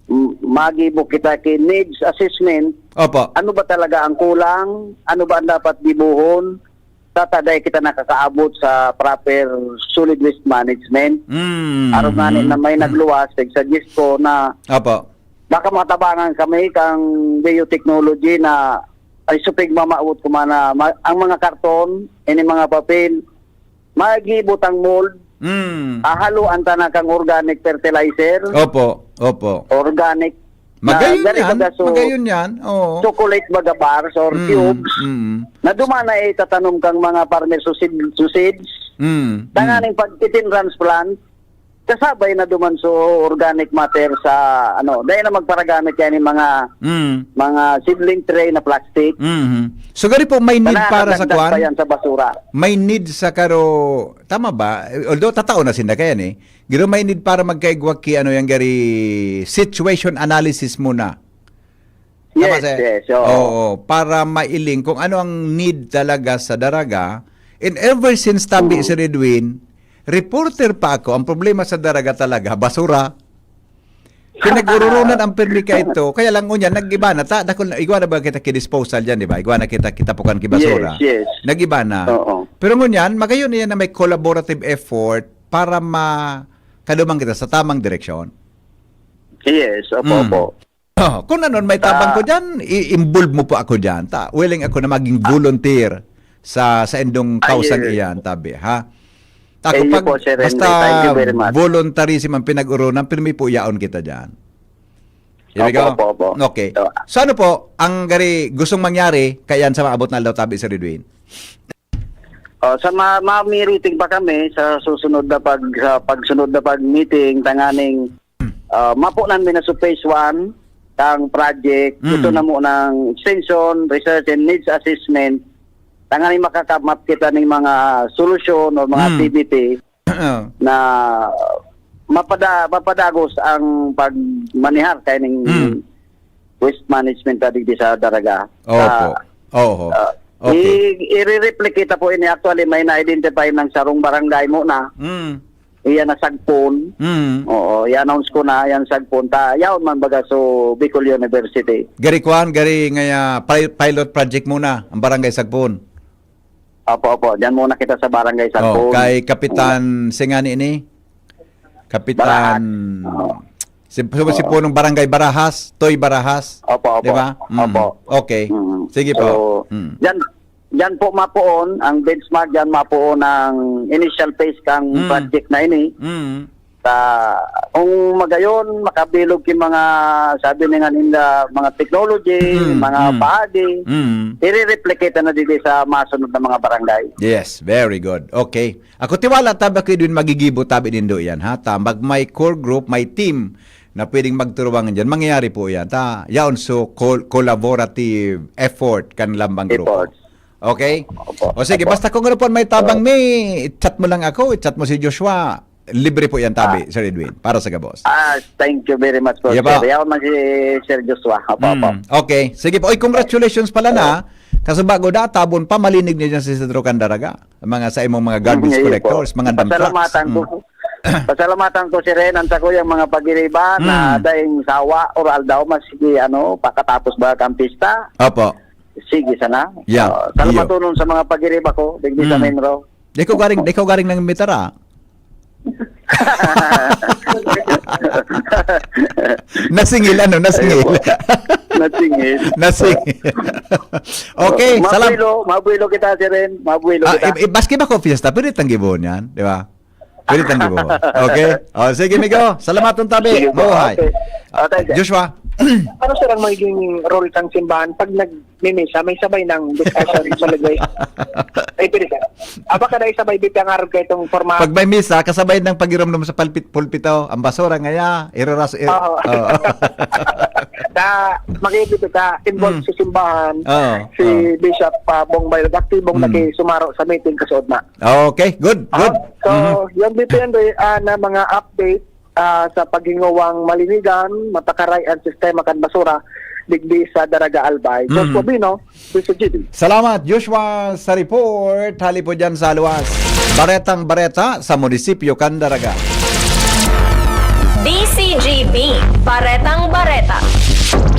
m-, magibo kita ki needs assessment, Opo. ano ba talaga ang kulang? Ano ba ang dapat gibohon? Tataday kita nakakaabot sa proper solid waste management. Mm, Araw nga ni mm, na may mm. nagluwas, nag-suggest ko na Opo. baka matabangan kami kang biotechnology na ay supig mamawot ko man na ma-, ang mga karton, ini mga papel, magibot ang mold, Mm. ahaloan ta na kang organic fertilizer, Opo, opo. organic na Magayon gari yan, baga so, magayon yan. Oo. chocolate baga bars or Mm, cubes, mm. na duman na itatanom kang mga farmer susid, susids. Mm, Tanganing mm. pag itin transplant, kasabay na duman so organic matter sa, ano, dahil na magparagamit yan yung mga, Mm. mga seedling tray na plastic. Mhm. So, gari po, may need Tanang para sa nagdagdag kwan? pa yan sa basura. May need sa karo, tama ba? Although, tatao na sinda kaya ni. Giro may need para magkaigwa ki, ano, yung gari situation analysis muna. Tama, Yes, sir? yes, oo. Oo, para mailing kung ano ang need talaga sa Daraga. And ever since tabi, Mm. Sir Edwin, reporter pa ako, ang problema sa Daraga talaga, basura. Pinag-ururunan ang pirmi ka ito. Kaya lang ngunyan, nag-iba na. Ta, dakul na, igwa na ba kita ki-disposal dyan, di ba? Igwa na kita, kita pukan ki basura. Yes, yes. Nag-iba na. Oo. Pero ngunyan, magayon niya na may collaborative effort para ma kadumang kita sa tamang direksyon. Yes, opo, Mm. opo. Oh, kung ano may tabang Ah. ko dyan, i-involve mo po ako dyan. Ta, willing ako na maging volunteer sa sa indong Ah, kausang yes. iyan, tabi, ha? Ako Thank you pag, po, Sir Henry. basta Thank you very much. voluntarism ang pinag-urunan, pirmi po yaon kita dyan. Here we Opo, go. opo, opo. Okay. So, So ano po, ang gari gustong mangyari, kaya sa maabot na aldaw, tabi, Sir Edwin? Oh, sa ma mamiriting pa kami sa susunod na pag sa pagsunod na pag-meeting tanganing ah, mapunan mi na sa phase one kang project. Mm. Ito na mo ng extension, research and needs assessment. Tanganing makaka-come up kita ning mga solusyon o mga Mm. activity Ah, na mapada mapadagos ang pagmanihar kay ning Mm. waste management ta digdi sa Daraga. Opo. Sa, Oho. ah, Okay. i- i-replicate po ini. Actually, may na-identify ng sarong barangay mo na. Mm. Iya na sagpon. Mm. Oo, i-announce ko na yan sagpon. Ta, yaon man baga so Bicol University. Gari kuan, gari ngaya pi- pilot project muna ang Barangay Sagpon. Opo, opo. Diyan muna kita sa Barangay Oh, Sagpon. kay Kapitan Singani ini. Kapitan Barahas. Oo. si, si, si punong Barangay Barahas, Toy Barahas. Opo, opo. Di ba? Mm. Opo. Okay. Mm. Sige po. So, Mm. diyan, diyan po mapuon ang benchmark, diyan mapuon ang initial phase kang Mm. project na ini. Mm. Sa kung magayon makabilog ki mga sabi ni nga ninda mga technology, Mm, mga mm. paagi, Mm. i-replicate na digdi sa masunod na mga barangay. Yes, very good. Okay. Ako tiwala tabi ko din magigibo tabi nindo yan, ha? Ta, mag may core group, may team na pwedeng magturuwangan diyan. Mangyayari po yan. Ta, yaon so col- collaborative effort kan lambang grupo. Efforts. Okay? Opo. O sige, Opo. Basta kung ano po may tabang may, chat mo lang ako, chat mo si Joshua. Libre po yan tabi, Sir Edwin, para sa gabos. Ah, thank you very much po, Yeah, sir. po. Yaon man si Sir Joshua. Opo, opo. Mm, okay. Sige po. Oy, congratulations pala na. Kaso bago da, tabon pa, malinig niya dyan sa Sentro Candaraga. Mga sa imong mga garbage Mm, ayun collectors, po. mga dump trucks. Pasalamatan ko. Mm. Pasalamatan ko si Ren, ang sa kuyang mga pagiriba na Mm. dahil sawa or aldaw, mas sige, ano, pakatapos ba kang pista? Opo. Sige, sana. Yeah, Uh, salamaton sa mga pagiriba ko, digdi sa Mm. Menro. Di ko garing, di ko garing ng mitara. Nasingil, ano? Nasingil. Ayun po. Nasingil. Nasingil. Okay, salam. Mabuelo, mabuelo kita, si Ren. Mabuelo Ah, kita. i- i- maski ba ko fiesta, pwede tang gibohon yan, di ba? Pwede tang gibohon. Okay? Oh, sige, migo. Salamat ng tabi. Sige po, Mabuhay. okay. Ah, thank you. Joshua. Ano, sir, ang magiging role kan simbahan pag nagmimisa? May sabay ng discussion sa lagay. Ay, pwede, sir. Aba ka na isabay, bipi ang arog ka itong format. Pag may misa, kasabay ng pag-iramdam sa palpit, pulpito, ang basura ngaya, iraras, ir- Oo. Oo. Da, makikita ka, involved Mm. sa simbahan, Oo, si oo. Bishop uh, Bong Bayo, aktibong Mm. nakisumaro sa meeting kasood na. Okay, good, good. Ah, so, Mhm. yung B P N Ray, ah, na mga update ah, sa paghingowang malinigan, matakaray ang sistema kan basura digdi sa Daraga Albay. Joshua Mhm. Bino, Joshua G D. Salamat, Joshua, sa report. Hali po dyan sa luwas. Baretang bareta sa munisipyo Candaraga. D C G B, Baretang Bareta.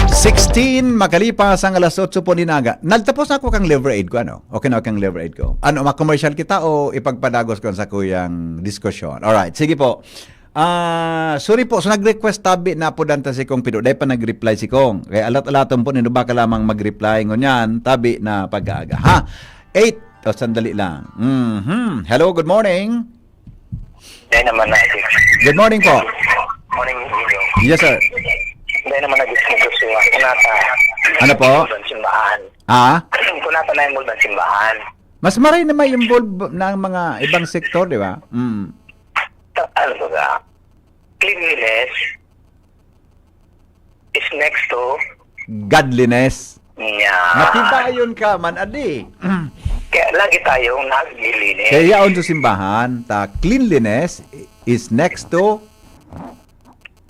Sixteen, makalipas ang alas otso po dinaga. Nagtapos ako kang liver aid ko, ano? Okay na kang liver aid ko. Ano, ma-commercial kita o ipagpadagos ko sa kuyang diskusyon? Alright, sige po. Ah, sorry po, so nag-request tabi na po danta si Kong Pido. Dahil pa nag-reply si Kong. Kaya alat-alaton po nindo baka lamang mag-reply ngunyan, tabi na pag-aaga. Ha? Eight. O, sandali lang. Mhm. Hello, good morning. Dahil naman na. Good morning po. Morning, Gino. Yes, sir. Dahil naman na gusto ko siya. Kunata. Ano po? Simbahan. Ah? Kunata na yung mulban simbahan. Mas maray na may involve ng mga ibang sektor, di ba? Mm. Ta- Ano ba? Cleanliness is next to Godliness. niya. Matibayon ka man, adi. Kaya lagi tayong naglilinis. Kaya yaon sa simbahan, ta cleanliness is next to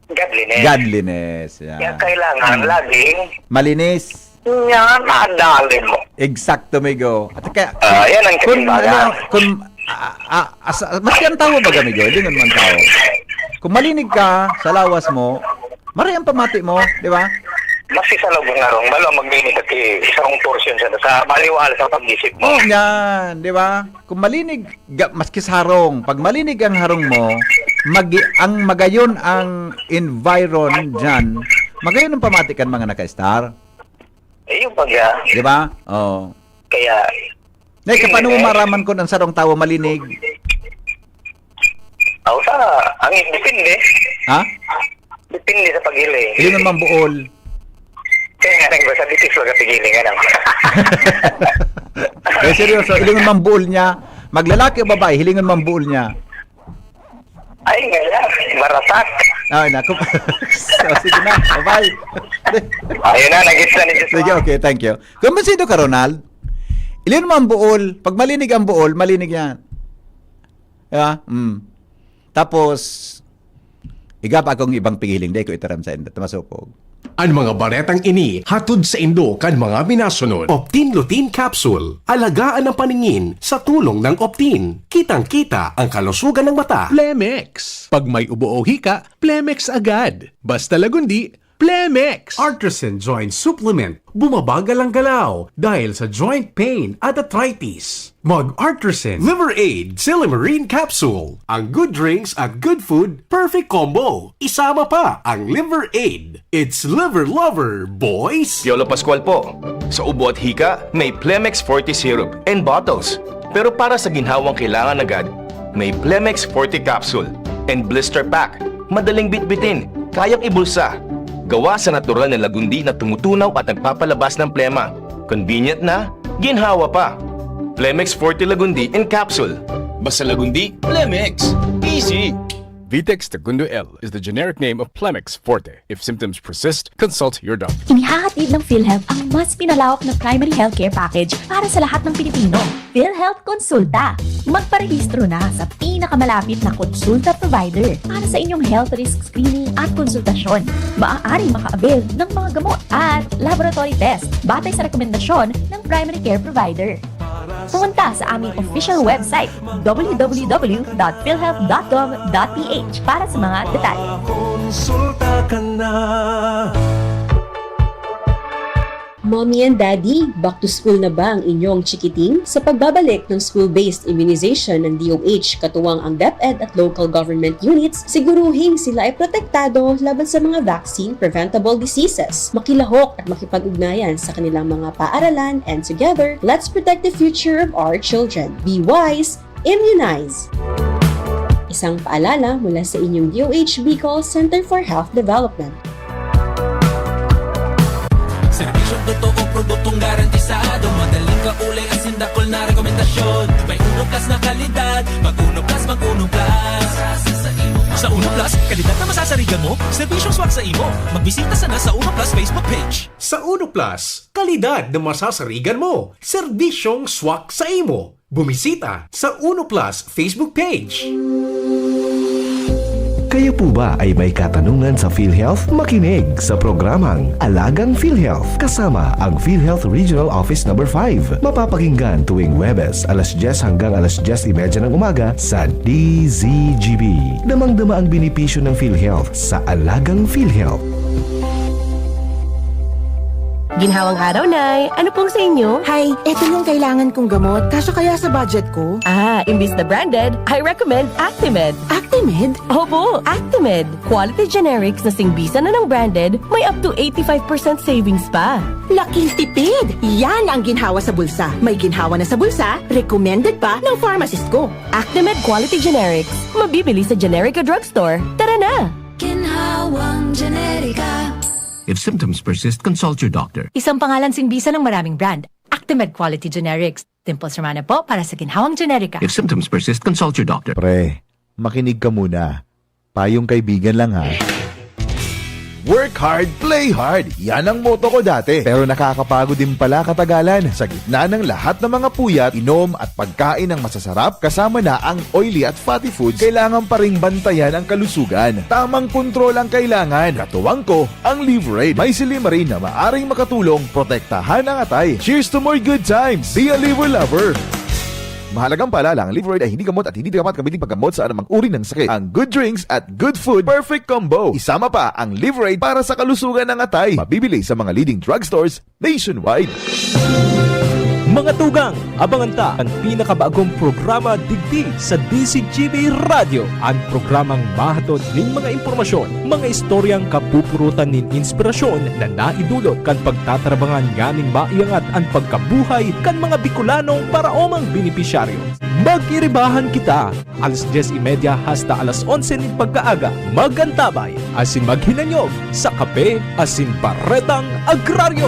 Godliness. godliness. Yeah. Kaya kailangan Mm. laging Malinis. niya nadalin mo. Eksakto, migo. At kaya, Ah, yan ang kung, kasimbahan. ano, kung, ah, ah, asa, maski ang tao ba, migo? Hindi naman tao. Kung malinig ka sa lawas mo, Maray ang pamati mo, di ba? Maski sa loob ng harong, balo ang magmimita ki isang portion sa, sa baliwala sa pag-isip mo. Oh, yan, di ba? Kung malinig, ga, maski sa harong, pag malinig ang harong mo, magi, ang magayon ang environ dyan, magayon ang pamati kan mga naka-star. Eh, yung pag, ah, Di ba? Oh. Kaya, Nay, paano mo maraman kung ang sarong tawo malinig? Aw, sa, ang depende. Ha? Depende sa paghiling. Hilingon man buol. Kaya nga, nagba sa bitis, wag pigiling, ano. Eh, seryoso, hilingon man buol niya. Maglalaki o babae, hilingon man buol niya. Ay, nga yan. Barasak. Ay, naku. So, sige na, bye-bye. Ayun na, nag-gets na ni Diyos. Sige, okay, thank you. Kumbinsido ka, Ronald? Hilingon man buol. Pag malinig ang buol, malinig yan. Di ba? Mm. Tapos, igaba akong ibang pigiling, di ko itaram sa inda, masupog. Ang mga baretang ini hatod sa indo kan mga minasunod. Optin Lutein Capsule. Alagaan ang paningin sa tulong ng Optin. Kitang-kita ang kalusugan ng mata. Plemex. Pag may ubo o hika, Plemex agad. Basta Lagundi, Plemex. Artisan Joint Supplement. Bumabagal ang galaw dahil sa joint pain at arthritis. Mag Artisan Liver Aid Silymarin Capsule. Ang good drinks at good food, perfect combo. Isama pa ang Liver Aid. It's Liver Lover, boys! Piolo Pascual po. Sa ubo at hika, may Plemex Forte Syrup and bottles. Pero para sa ginhawang kailangan agad, may Plemex Forte Capsule and Blister Pack. Madaling bitbitin, kayang ibulsa. Gawa sa natural na lagundi na tumutunaw at nagpapalabas ng plema. Convenient na, ginhawa pa. Plemex Forte Lagundi in Capsule. Basta Lagundi, Plemex. Easy! Vitex Segundo L is the generic name of Plemex Forte. If symptoms persist, consult your doctor. Inihahatid ng PhilHealth ang mas pinalawak na primary healthcare package para sa lahat ng Pilipino. PhilHealth Konsulta. Magparehistro na sa pinakamalapit na konsulta provider para sa inyong health risk screening at konsultasyon. Maaaring maka-avail ng mga gamot at laboratory test batay sa rekomendasyon ng primary care provider. Pumunta sa aming official website, w w w dot philhealth dot gov dot p h, para sa mga detalye. Konsulta ka na. Mommy and Daddy, back to school na ba ang inyong chikiting? Sa pagbabalik ng school-based immunization ng D O H katuwang ang DepEd at local government units, siguruhing sila ay protektado laban sa mga vaccine-preventable diseases. Makilahok at makipag-ugnayan sa kanilang mga paaralan, and together, let's protect the future of our children. Be wise, immunize! Isang paalala mula sa inyong D O H Bicol Center for Health Development. Serbisyong totoo, produktong garantisado. Madaling kaulay, asin dakul na rekomendasyon. May Uno Plus na kalidad. Mag Uno Plus, mag Uno Plus. Sa Uno Plus, kalidad na masasarigan mo, serbisyong swak sa imo. Magbisita sana sa Uno Plus Facebook page. Sa Uno Plus, kalidad na masasarigan mo, serbisyong swak sa imo. Bumisita sa Uno Plus Facebook page. Kayo po ba ay may katanungan sa PhilHealth? Makinig sa programang Alagang PhilHealth kasama ang PhilHealth Regional Office Number five. Mapapakinggan tuwing Huwebes alas diyes hanggang alas diyes y media ng umaga sa D Z G B. Damang-dama ang benepisyo ng PhilHealth sa Alagang PhilHealth. Ginhawang araw, Nay! Ano pong sa inyo? Hay, eto yung kailangan kong gamot. Kasya kaya sa budget ko? Ah, imbis na branded, I recommend Actimed. Actimed? Opo, Actimed. Quality generics na singbisan na ng branded, may up to eighty-five percent savings pa. Laking tipid! Yan ang ginhawa sa bulsa. May ginhawa na sa bulsa, recommended pa ng pharmacist ko. Actimed Quality Generics. Mabibili sa generic o drugstore. Tara na! Ginhawang Generika. If symptoms persist, consult your doctor. Isang pangalan singbisan ng maraming brand. Actimed Quality Generics. Dimples Romana po para sa Ginhawang Generika. If symptoms persist, consult your doctor. Pre, makinig ka muna. Payong kaibigan lang ha. Work hard, play hard. Yan ang motto ko dati. Pero nakakapagod din pala katagalan. Sa gitna ng lahat ng mga puyat, inom at pagkain ng masasarap, kasama na ang oily at fatty foods, kailangan pa ring bantayan ang kalusugan. Tamang kontrol ang kailangan. Katuwang ko, ang Liverade. May silymarin na maaring makatulong protektahan ang atay. Cheers to more good times! Be a Liver Lover! Mahalagang paalala, ang Livroid ay hindi gamot at hindi dapat gamitin paggamot sa anumang uri ng sakit. Ang good drinks at good food, perfect combo. Isama pa ang Livroid para sa kalusugan ng atay. Mabibili sa mga leading drugstores nationwide. Mga tugang, abangan ta an pinakabagong programa digdi sa D Z G B Radyo, an programang mahatod nin mga impormasyon, mga istoryang kapupurutan nin inspirasyon na naidulot kan pagtatarabangan nganing maiangat an pagkabuhay kan mga Bicolanong paraomang benepisyaryo. Mag-iribahan kita, alas dyes y media hasta alas onse nin pagkaaga. Mag-antabay asin maghinanyog sa Kape asin Baretang Agraryo.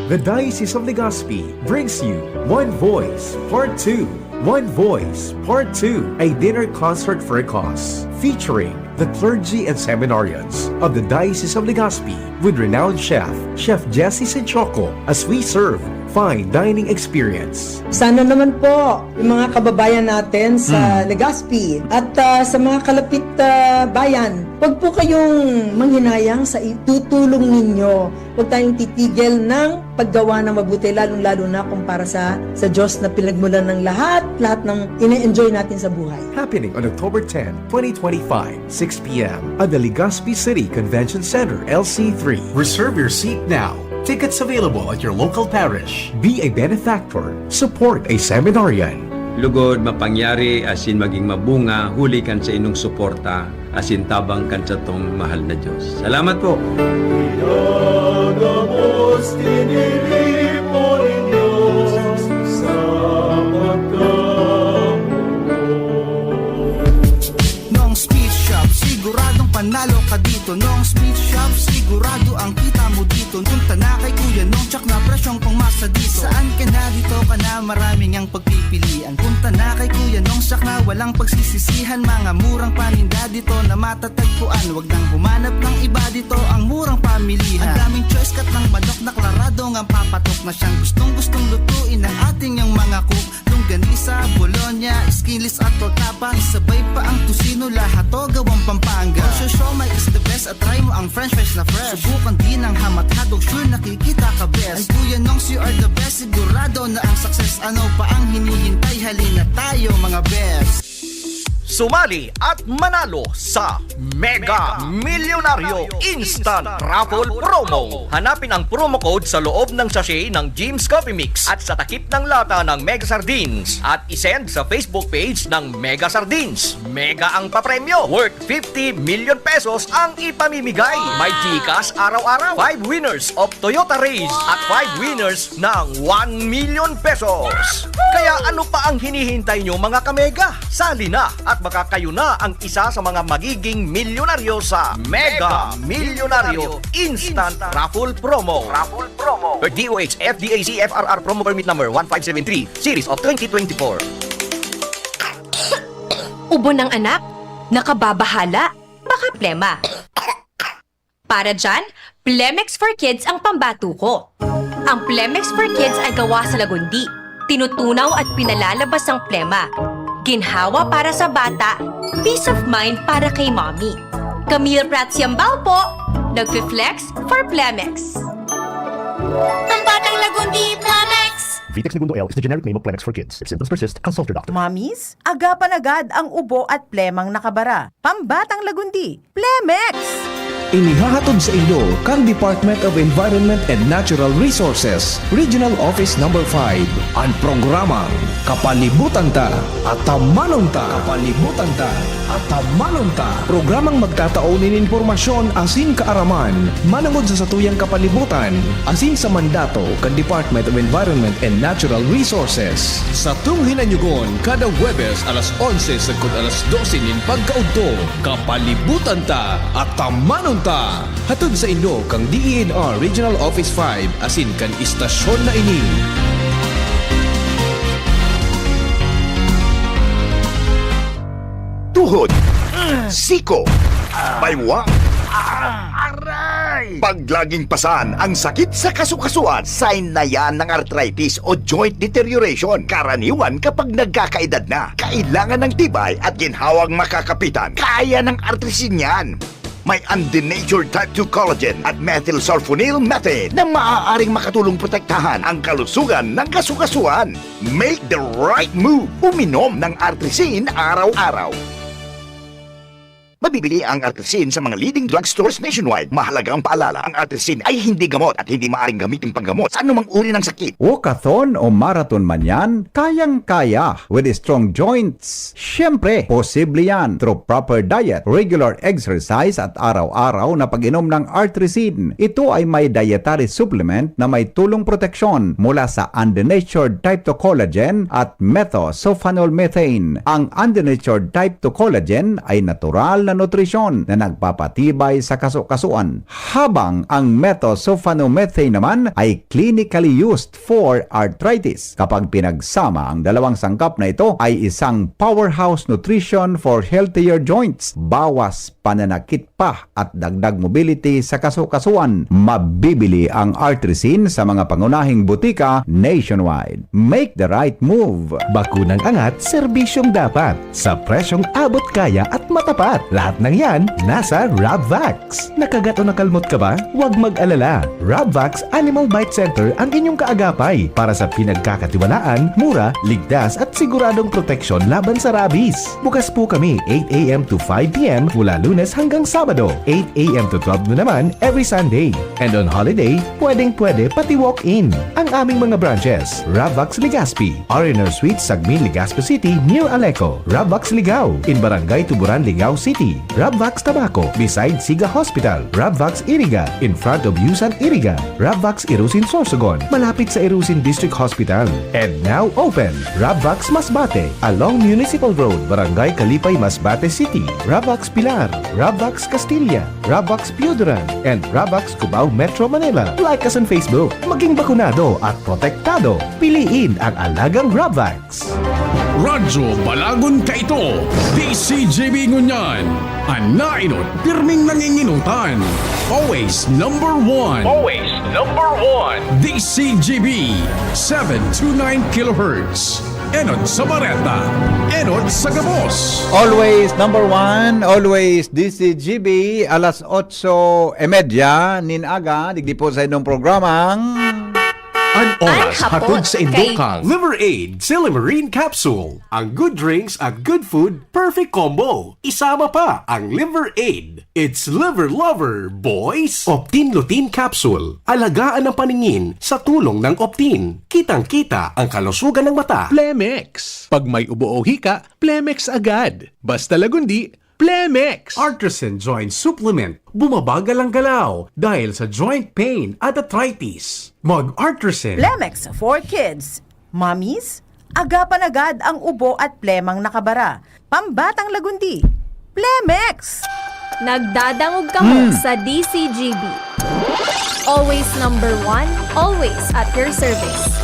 The Diocese of Legazpi brings you One Voice Part two. One Voice Part two, a dinner concert for a cause, featuring the clergy and seminarians of the Diocese of Legazpi with renowned chef, Chef Jesse Senchoco, as we serve fine dining experience. Sana naman po, yung mga kababayan natin sa Hmm. Legazpi at, ah, sa mga kalapit, ah, bayan, wag po kayong manghinayang sa itutulong ninyo. Huwag tayong titigil ng paggawa ng mabuti, lalong-lalo na kung para sa, sa Diyos na pinagmulan ng lahat, lahat ng ine-enjoy natin sa buhay. Happening on October ten, twenty twenty-five, six p m at the Legazpi City Convention Center, L C three. Reserve your seat now. Tickets available at your local parish. Be a benefactor. Support a seminarian. Lugod, mapangyari asin maging mabunga huli kan saindong suporta asin tabang kan satong mahal na Diyos. Salamat po! Pinagabos, tiniripo nin Diyos sa pagkamugot. Nong Speed Shop, siguradong panalo ka dito. Nong Speed Shop, sigurado ang kita mo dito. Punta na kay Kuya Nong, tsak na presyong pangmasa dito. Saan ka na, dito ka na, maraming ang pagpipilian. Punta na kay Kuya Nong, tsak na walang pagsisisihan. Mga murang paninda dito na matatagpuan. Wag nang humanap ng iba, dito ang murang pamilihan. Ang daming choice, kat ng manok na klarado ngang papatok na siyang gustong-gustong lutuin ng ating yang mga cook. Longganisa, bologna, skinless at torta pa. Isabay pa ang tocino, lahat to gawang Pampanga. Kung siomai is the best, at try mo ang french fries na fresh. Subukan din ang ham at hotdog, sure nakikita ka best. And Kuya Nongs, you are the best, sigurado na ang success. Ano pa ang hinihintay? Halina tayo, mga best. Sumali at manalo sa Mega Milyonaryo Instant Raffle Promo. Hanapin ang promo code sa loob ng sachet ng Jim's Coffee Mix at sa takip ng lata ng Mega Sardines at isend sa Facebook page ng Mega Sardines. Mega ang papremyo, worth fifty million pesos ang ipamimigay. May GCash araw-araw, five winners of Toyota Raize at five winners ng one million pesos. Kaya ano pa ang hinihintay nyo, mga ka-Mega? Sali na at baka kayo na ang isa sa mga magiging milyonaryo sa Mega Milyonaryo Instant Raffle Promo. Raffle Promo. Per D O H F D A C F R R Promo Permit Number one five seven three, Series of twenty twenty-four. Ubo ng anak? Nakababahala? Baka plema. Para dyan, Plemex for Kids ang pambato ko. Ang Plemex for Kids ay gawa sa lagundi. Tinutunaw at pinalalabas ang plema. Ginhawa para sa bata, peace of mind para kay mommy. Camille Prats Yambao po, nagfi-flex for Plemex. Pambatang Lagundi, Plemex! Vitex Negundo L is the generic name of Plemex for Kids. If symptoms persist, consult your doctor. Mommies, agapan agad ang ubo at plemang nakabara. Pambatang Lagundi, Plemex! Inihahatod sa inyo kan Department of Environment and Natural Resources, Regional Office Number five, an programang Kapalibutan Ta, Atamanon Ta. Kapalibutan Ta, Atamanon Ta. Programang magtatao nin impormasyon asin kaaraman manongod sa satuyang kapalibutan asin sa mandato kan Department of Environment and Natural Resources. Satong hinanyugon kada Huwebes alas onse sagkod alas dose nin pagkaudto. Kapalibutan Ta, Atamanon Ta! Hatod sa inyo kan D E N R Regional Office five asin kan istasyon na ini. Tuhod, siko, baywang, aray! Paglaging pasan ang sakit sa kasukasuan, sign na yan ng arthritis o joint deterioration. Karaniwan kapag nagkakaedad na, kailangan ng tibay at ginhawang makakapitan. Kaya ng artrisin yan. May undenatured type two collagen at methylsulfonyl methane na maaaring makatulong protektahan ang kalusugan ng kasukasuan. Make the right move. Uminom ng Artrisin araw-araw. Mabibili ang Artrisin sa mga leading drugstores nationwide. Mahalagang paalala, ang Artrisin ay hindi gamot at hindi maaaring gamitin panggamot sa anumang uri ng sakit. Walkathon o marathon man yan, kayang-kaya with strong joints. Siyempre, posible yan through proper diet, regular exercise at araw-araw na pag-inom ng Artrisin. Ito ay may dietary supplement na may tulong proteksyon mula sa undenatured type two collagen at methylsulfonol methane. Ang undenatured type two collagen ay natural na nutrisyon na nagpapatibay sa kasukasuan, habang ang methylsulfonomethane naman ay clinically used for arthritis. Kapag pinagsama, ang dalawang sangkap na ito ay isang powerhouse nutrition for healthier joints, bawas pananakit pa at dagdag mobility sa kasukasuan. Mabibili ang Artrisin sa mga pangunahing butika nationwide. Make the right move! Bakunang angat, serbisyong dapat, sa presyong abot kaya at matapat. Lahat ng yan, nasa Rabvax. Nakagat o nakalmot ka ba? Huwag mag-alala. Rabvax Animal Bite Center ang inyong kaagapay para sa pinagkakatiwalaan, mura, ligtas at siguradong proteksyon laban sa rabies. Bukas po kami eight a m to five p m mula Lunes hanggang Sabado, eight a m to twelve noon naman every Sunday. And on holiday, pwedeng-pwede pati walk-in. Ang aming mga branches, Rabvax Legazpi, R and R Suites, Sagmin, Legazpi City, near Aleco, Rabvax Ligao, in Barangay Tuburan, Ligao City, Rabvax Tabaco, beside Siga Hospital, Rabvax Iriga, in front of Yusan Iriga, Rabvax Irusin, Sorsogon, malapit sa Irusin District Hospital. And now open, Rabvax Masbate, along Municipal Road, Barangay Kalipay, Masbate City, Rabvax Pilar, Rabvax Castilla, Rabvax Pioduran, and Rabvax Cubao, Metro Manila. Like us on Facebook. Maging bakunado at protektado. Piliin ang alagang Rabvax. Radyo Balagon kaito, D C G B ngunyan. An nainot, pirming nanginginutan. Always number one. Always number one. D C G B, seven two nine kilohertz. Enot sa bareta, enot sa gabos. Always number one, always D C G B, alas otso y media nin aga, digdi po sa inyong programang An oras An hapot hatod sa indo kay kan Liver Aid Silimarin Capsule. Ang good drinks at good food, perfect combo. Isama pa ang Liver Aid. It's Liver Lover, boys! Optin Lutein Capsule. Alagaan ang paningin sa tulong ng Optin. Kitang-kita ang kalusugan ng mata. Plemex. Pag may ubo o hika, Plemex agad. Basta Lagundi, Plemex! Artisan Joint Supplement. Bumabagal ang galaw dahil sa joint pain at arthritis. Mag-Artisan. Plemex for kids. Mommies, agapan agad ang ubo at plemang nakabara. Pambatang Lagundi. Plemex! Nagdadangog kamo Mm. sa D C G B. Always number one, always at your service.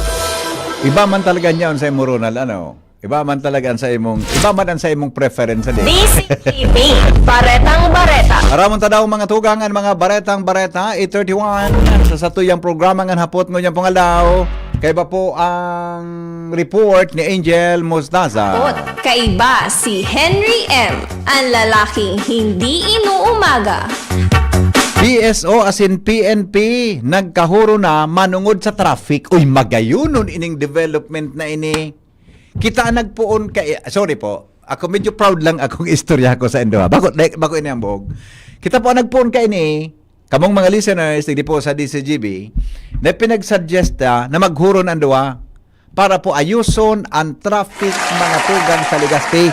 Iba man talaga niya sa imo, Ronald, ano? Iba man talaga ang sa imong, iba man ang sa imong preference, di? D C G B, Baretang Bareta. Aramon ta daw, mga tugang, ang mga Baretang Bareta, eight thirty-one. Sa satuyang programa ngan hapot ngunyan pong aldaw, kaiba po ang report ni Angel Mostaza. Hapot, kaiba si Henry M, ang lalaking hindi inuumaga. P S O asin P N P nagkahuro na manungod sa traffic. Uy, magayonon ining development na ini. Kita nagpoon kay, sorry po, ako medyo proud lang akong istorya ko sa indo, ha. Bako, dai-, bako ini ang buog. Kita po nagpoon kaini, kamong mga listeners, digdi po sa D C G B, na pinagsuggest ta na maghuron ang duwa para po ayuson ang traffic, mga tugang sa Legazpi.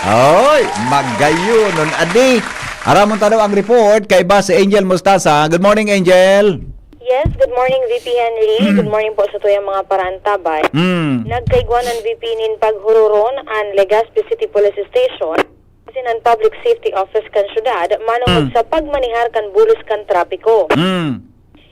Oy, magayonon adi. Aramon ta daw ang report kaiba si Angel Mostaza. Good morning, Angel. Yes, good morning, V P Henry. Good morning po sa tuyang mga paraantabay. Mm. Nagkaigwa an V P nin paghururon an Legazpi City Police Station asin an Public Safety Office kan syudad manongod Mm. sa pagmanehar kan bulos kan trapiko. Mm.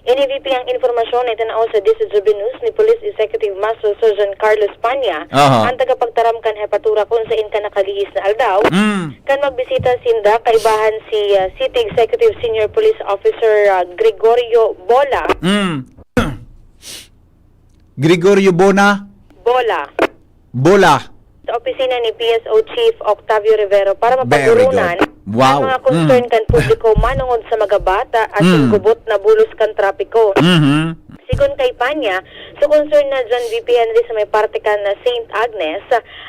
Ini V P ang impormasyon na itinao sa D C G B News ni Police Executive Master Sergeant Carlos Panya, Aha. ang tagapagtaram kan hepatura kun sain kan nakalihis na aldaw, Mm. kan magbisita sinda kaibahan si, ah, City Executive Senior Police Officer, ah, Gregorio Bola. Mm. Gregorio Bona? Bola. Bola. opisina ni P S O Chief Octavio Rivero para Very good. mapag-urunan Wow. ang mga concern Mm. kan publiko manongod sa mga bata asin Mm. gubot na bulos kan trapiko. Mhm. Sigon kay Panya, sa concern na dyan, V P Henry, sa may parte kan na Saint Agnes,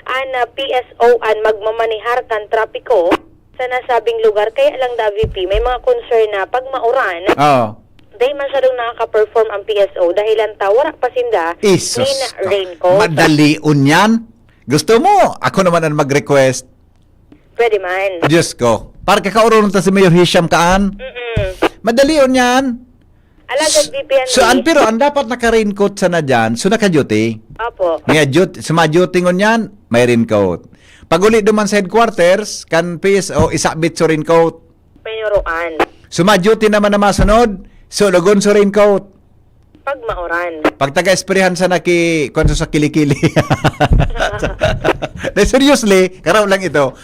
an, ah, P S O an magmamanehar kan trapiko sa nasabing lugar, kaya lang da, V P, may mga concern na pag mauran, Oo. dai masyadong nakaka-perform ang P S O dahilan ta wara pa sinda Isus nin ka. raincoat. Madali unyan. Gusto mo? Ako naman ang mag-request. Pwede man. Diyos ko. Para kakaoronon ta si Mayor Hisham kaan. Mm-mm. Madali unyan. Alagad, V P N So, D. an, pero ang dapat naka-raincoat sana dyan, so naka-duty. Opo. May duty, sa mga duty ngunyan, may raincoat. Pag uli duman sa headquarters, kan P S O, isabit so raincoat. Pinuruan. So, mga duty naman na masunod, so, lugon so raincoat. Pag mauran. Pag taga-esprehan sana ki, kwan sa kilikili. De, seriously, karaw lang ito.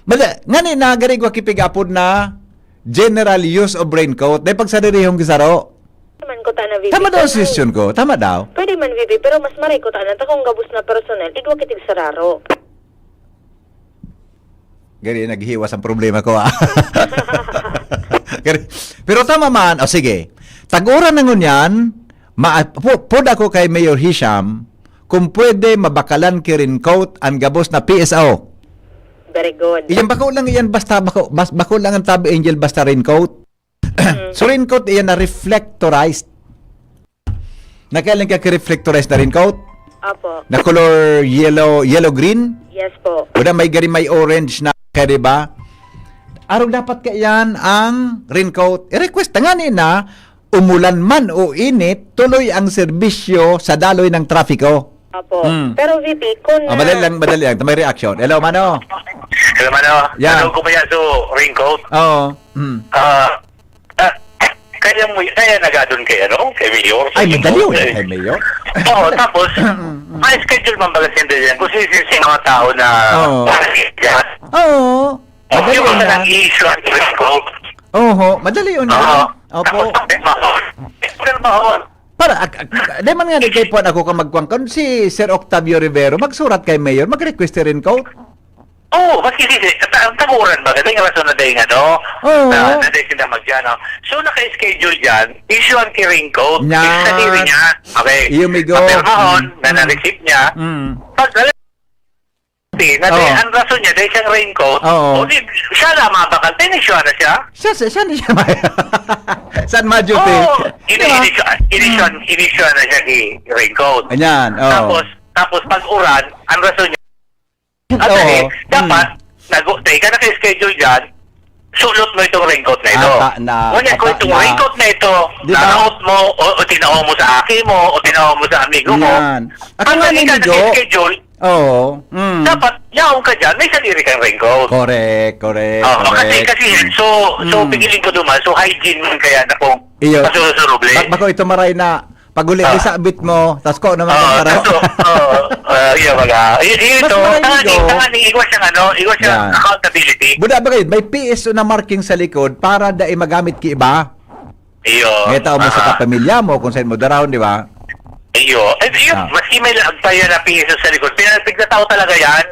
Bala, ngani na garigwa kipig-apod na general use of raincoat. Dahil pag sa dirihong gisaro. Naman ko ta na, V P Tama daw ang N I. suggestion ko. Tama daw. Pwede man, V P, pero mas maray ko ta na ta kung gabos na personnel, igwa kitig sararo. Gari, naghiwas ang problema ko, ah. Gari. Pero tama man. O, sige. Tag-uran na ngunyan, ma-, pu-, pud ako kay Mayor Hisham, kung pwede, mabakalan ki raincoat ang gabos na P S O. Very good. Iyan, bako lang iyan, basta bako, bas-, bako lang ang tabi, Angel, basta raincoat. Mm. So, raincoat iyan na reflectorized. Nakailan ka reflectorized na raincoat? Opo. Na color yellow, yellow-green? Yes po. O na may gari may orange na, kaya di ba? Arog dapat ka iyan ang raincoat. I-request na nga ni na, umulan man o init, tuloy ang serbisyo sa daloy ng trafiko. Opo. Mm. Pero V P, kung, Ah, madali ah, lang, madali lang. May reaction. Hello, mano. Hello, mano. Yeah. Ano ko kaya so raincoat? Oo. Mm. Ah, ah, kaya mo, kaya nagadon kay ano, kay Mayor? Ay, madali yun. Eh. Kay Mayor? Oo, tapos, Mm, mm. may schedule man pala siya yan. Kung sino yung mga tao na Oo. Oo. Madali Yung yun mga na. nag-i-issue ang raincoat. Oho, madali yun na. Oo. Opo. Tapos, bakit mahal? Pero mahal. Para, ak-, ak-, di man nga, di kay Puan ako ka magkwangkon, si Sir Octavio Rivero, magsurat kay Mayor, mag-request si raincoat. Oo, maski si, si, ta-, taguran ba? Kasi yung rason na dahil ano, Oo. na, na dahil sila mag-, ano. So, naka-schedule dyan, issue ang raincoat, Yan. sa diri niya. Okay. Iyo, migo. Papirmahon, Mm. na Mm. na-receive niya. Mm. Pag, na Oo. ang rason niya, dahil siyang raincoat, Oo. o di, siya lang mabakal, tinisyon na siya. Siya, siya, siya na siya. San Mayo, te? Oo, ini-, Di ba? inisyu-, inisyu-, Mm. inisyu na siya ni raincoat. Ayan, oo. Tapos, tapos pag uran, ang rason niya, at Oo. eh, dapat, Mm. nag-, teka, naka-schedule dyan, sulot mo itong raincoat na ito. Ata na, Ngunyan, kung ata itong na. raincoat na ito, Di ba? naraot mo, o, o tinao mo sa aki mo, o tinao mo sa amigo mo, Yan. At pag nga hindi ka nito, naka-schedule, Oo. Mm. dapat yaon ka dyan, may sadiri kang raincoat. Correct, correct, Oo, kasi, correct. kasi yan, so, so, Mm. pigiling ko duman, so, hygiene man kaya na kung Iyo. masusuroble. Bak-, bako ito maray na pag-uli, Ah. isabit mo, tas ko naman Oo, ang karo. tas, oo, ah, iya, baga. I-, i-, Mas ito, maray tanga ni, dito. tanga ni, iwas siyang ano, iwas siyang Yan. accountability. Buda ba kayo? May P S O na marking sa likod para dai magamit ki iba. Iyo. May tao mo sa Ah. kapamilya mo, kung saan mo darahon, di ba? Iyo. Eh, iyo, Ah. maski may laag pa yan na P S O sa likod, pinapig na tao talaga yan.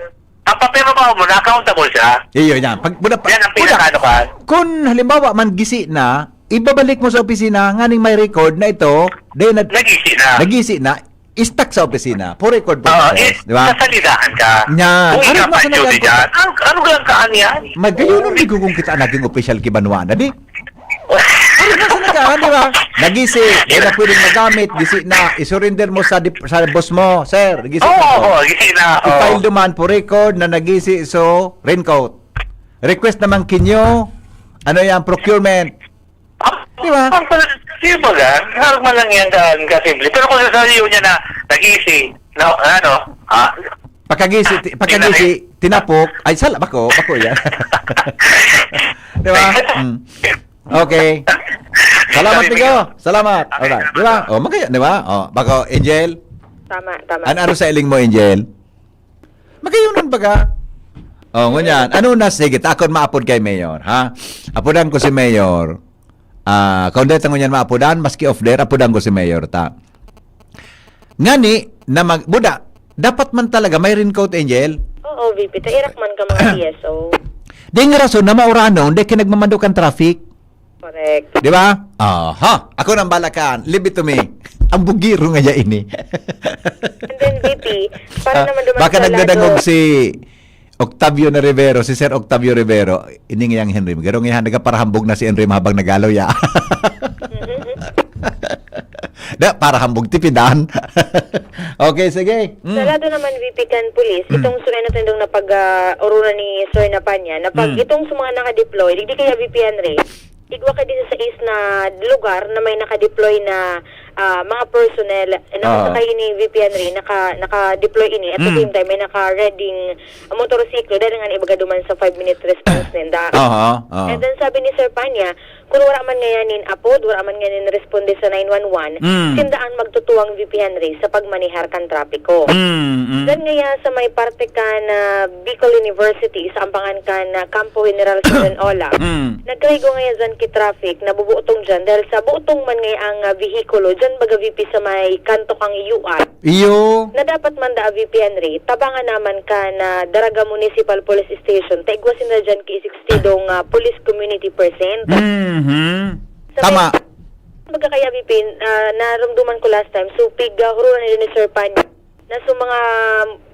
Ang papel mo, na accountable siya. Iyo, yan. Pag, buda pa, Yan ang buda, pinakaano ka. kung halimbawa man gisi na, ibabalik mo sa opisina, nganing may record na ito, then nag-, Nagisi na. nagisi na, istak sa opisina, for record Oo, purposes, eh, di ba? sasalidahan ka. Yan. Kung Ano ikaw mas pa ang duty nagagawa? dyan, ano, ano lang ka, ano yan? Magayunon di ko kung kita naging opisyal ki banwa na, di? Ano na sa nagkahan, di ba? Nagisi, di na pwedeng magamit, gisi na, isurrender mo sa dip-, sa boss mo, "Sir, gisi Oo, na ako." oo, gisi na, oo. I-file duman for record na nagisi, so, raincoat. Request naman kinyo, ano yan, procurement. Ah, Di ba? ah, di ba nga? Harap man lang yan, ka, kasimple. Pero kung sasabihin niya na, nagisi, na, ano, ah, Pagkagisi, ti-, pagkagisi, tinapok, ay, sala, bako, bako yan. Di ba? Mm. Okay. Salamat, Sabi Migo. Migo. Salamat. Okay, Alright. salamat, Di ba? sir. Oh, magaya, di ba? Oh, bako, Angel. Tama, tama. An-, ano sa iling mo, Angel? Magayon ang baga. Oh, ngunyan. Ano na, sige, takon maapod kay Mayor, ha? Apodan ko si Mayor. Ah, kung dahil tango niyan maapodan, maski off there, apodan ko si Mayor, ta. Ngani, na mag-, buda, dapat man talaga may raincoat, Angel. Oo, V P, ta irak man ka mga P S O. Ding rason na mauranon, dai ka nagmamando kan traffic. Correct. Di ba? Aha. Ako nang balakan. Leave it to me. Ang bugiro nga ya ini. And then, V P, para Ah, naman duman baka sa nagdadangog lado. Si Octavio na Rivero, si Sir Octavio Rivero, ini ngayang Henry. Garo ngayon, nagkaparahambog na si Henry habang nagaloy, ah. Da, para hambog tipidan. Okay, sige. Mm. Sa lado naman, V P, kan pulis, Mm. itong suena tindong na pag-oruna ni Sir Napanya, na pag Mm. itong sa mga naka-deploy, digdi kaya V P Henry, igwa ka din sa is na lugar na may naka-deploy na ah, mga personnel, na Oo. sakay ini V P Henry, naka, naka-deploy ini, at the Mm. same time, may naka-reading motorsiklo, dahil nga ibaga duman sa five-minute response ninda. Oo, oo. And then sabi ni Sir Panya, kung wala man ngayon nin apod, wala man ngayon nin responde sa nine one one, Mm. sinda ang magtutuwang V P Henry sa pagmanihar kan trapiko. Mm, mm. Then ngaya sa may parte kan Bicol University, sa ampangan kan ah, Campo General Sir Ola, Mm. nagkaigwa ngaya dyan ki traffic, nabubutong dyan dahil sa butong man ngaya ang ah, vehikulo dyan baga V P sa may kanto kang U I. Iyo. Na dapat man da V P Henry, tabangan naman kan ah, Daraga Municipal Police Station, ta igwa sinda dyan ki sixty dong ah, police community percent. Mhm. Sa Tama. may, baga kaya V P, ah, narumduman ko last time, so pig ah, hururan nila ni Sir Pan, na so mga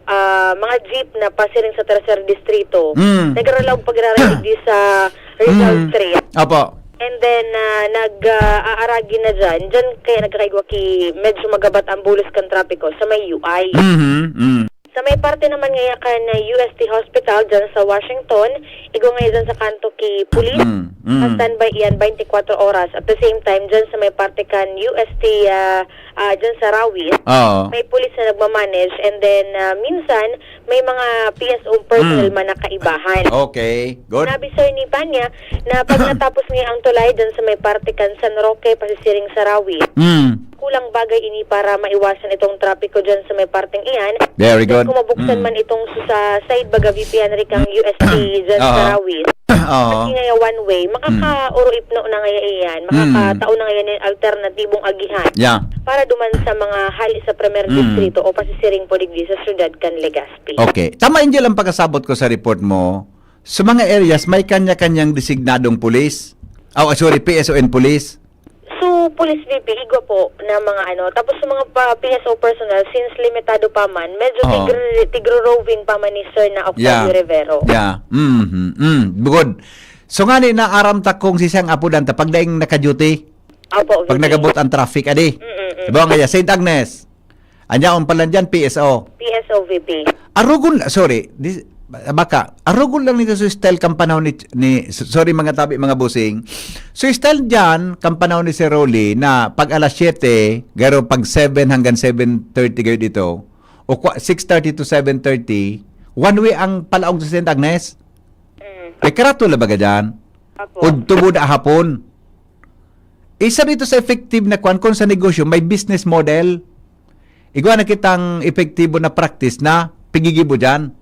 ah, mga jeep na pasiring sa Tercer Distrito, Mm. nagralaog pagraraig di sa Rizal Mm. Street. Opo. And then, ah, nag-aaragi na dyan. Dyan kaya nagkakaigwa ki, medyo magabat ang bulos kan trapiko sa may U I. Mhm. Mm. Sa may parte naman ngaya kan ah, U S T Hospital dyan sa Washington, igwa ngaya dyan sa kanto ki pulis. Mm, mm. Ang standby iyan, twenty-four oras. At the same time, dyan sa may parte kan U S T, ah, ah, dyan sa Rawis, Oo. may pulis na nagmamanage. And then, ah, minsan, may mga P S O personnel Mm. man na kaibahan. Okay. Good. Sinabi, sir, ni Panya, na pag natapos niya ang tulay dyan sa may parte kan San Roque, pasisiring sa Rawis, Mm. kulang bagay ini para maiwasan itong trapiko dyan sa may parteng iyan. Very Then good. kung mabuksan Mm. man itong sa side baga V P Henry kang U S T dyan sa Oo. Rawis, Oo. kasi ngaya one way, makakauripno na ngaya iyan, Mm. makakatao na ngaya nin alternatibong agihan Yeah. para duman sa mga hali sa Primer Mm. Distrito o pasisiring po digdi sa syudad kan Legazpi. Okay. Tama, Angel, ang pagkasabot ko sa report mo. Sa mga areas, may kanya-kanyang designadong pulis. Oh, sorry, P S O N pulis. So, police V P, igwa po na mga ano. Tapos sa mga pa, P S O personnel, since limitado pa man, medyo Oo. tigr-, tigro-roving pa man ni Sir na Octavio Yeah. Rivero. Yeah. Mm-hmm. Mm. Good. So nga ni, naaram ta kung si siyang apudan ta pagdaing naka-duty. Opo, Pag V P. nagabot ang traffic, adi. Mm-mm. Diba nga, Saint Agnes. Anyaon pala dyan, P S O. P S O V P. Arugon, sorry, di, baka, arugon lang nito sa style kan panahon ni, ni, sorry mga tabi, mga busing. So style dyan, kan panahon ni Sir Rolly, na pag alas siyete, garo pag seven hanggang seven thirty kayo dito, o kwa- six thirty to seven thirty, one way ang palaog sa Saint Agnes. Mm. May karato na baga dyan? Opo. Udto mo na hapon. Isa dito sa effective na kwan, kung sa negosyo, may business model. Igwa na kitang epektibo na practice na pigigibo dyan.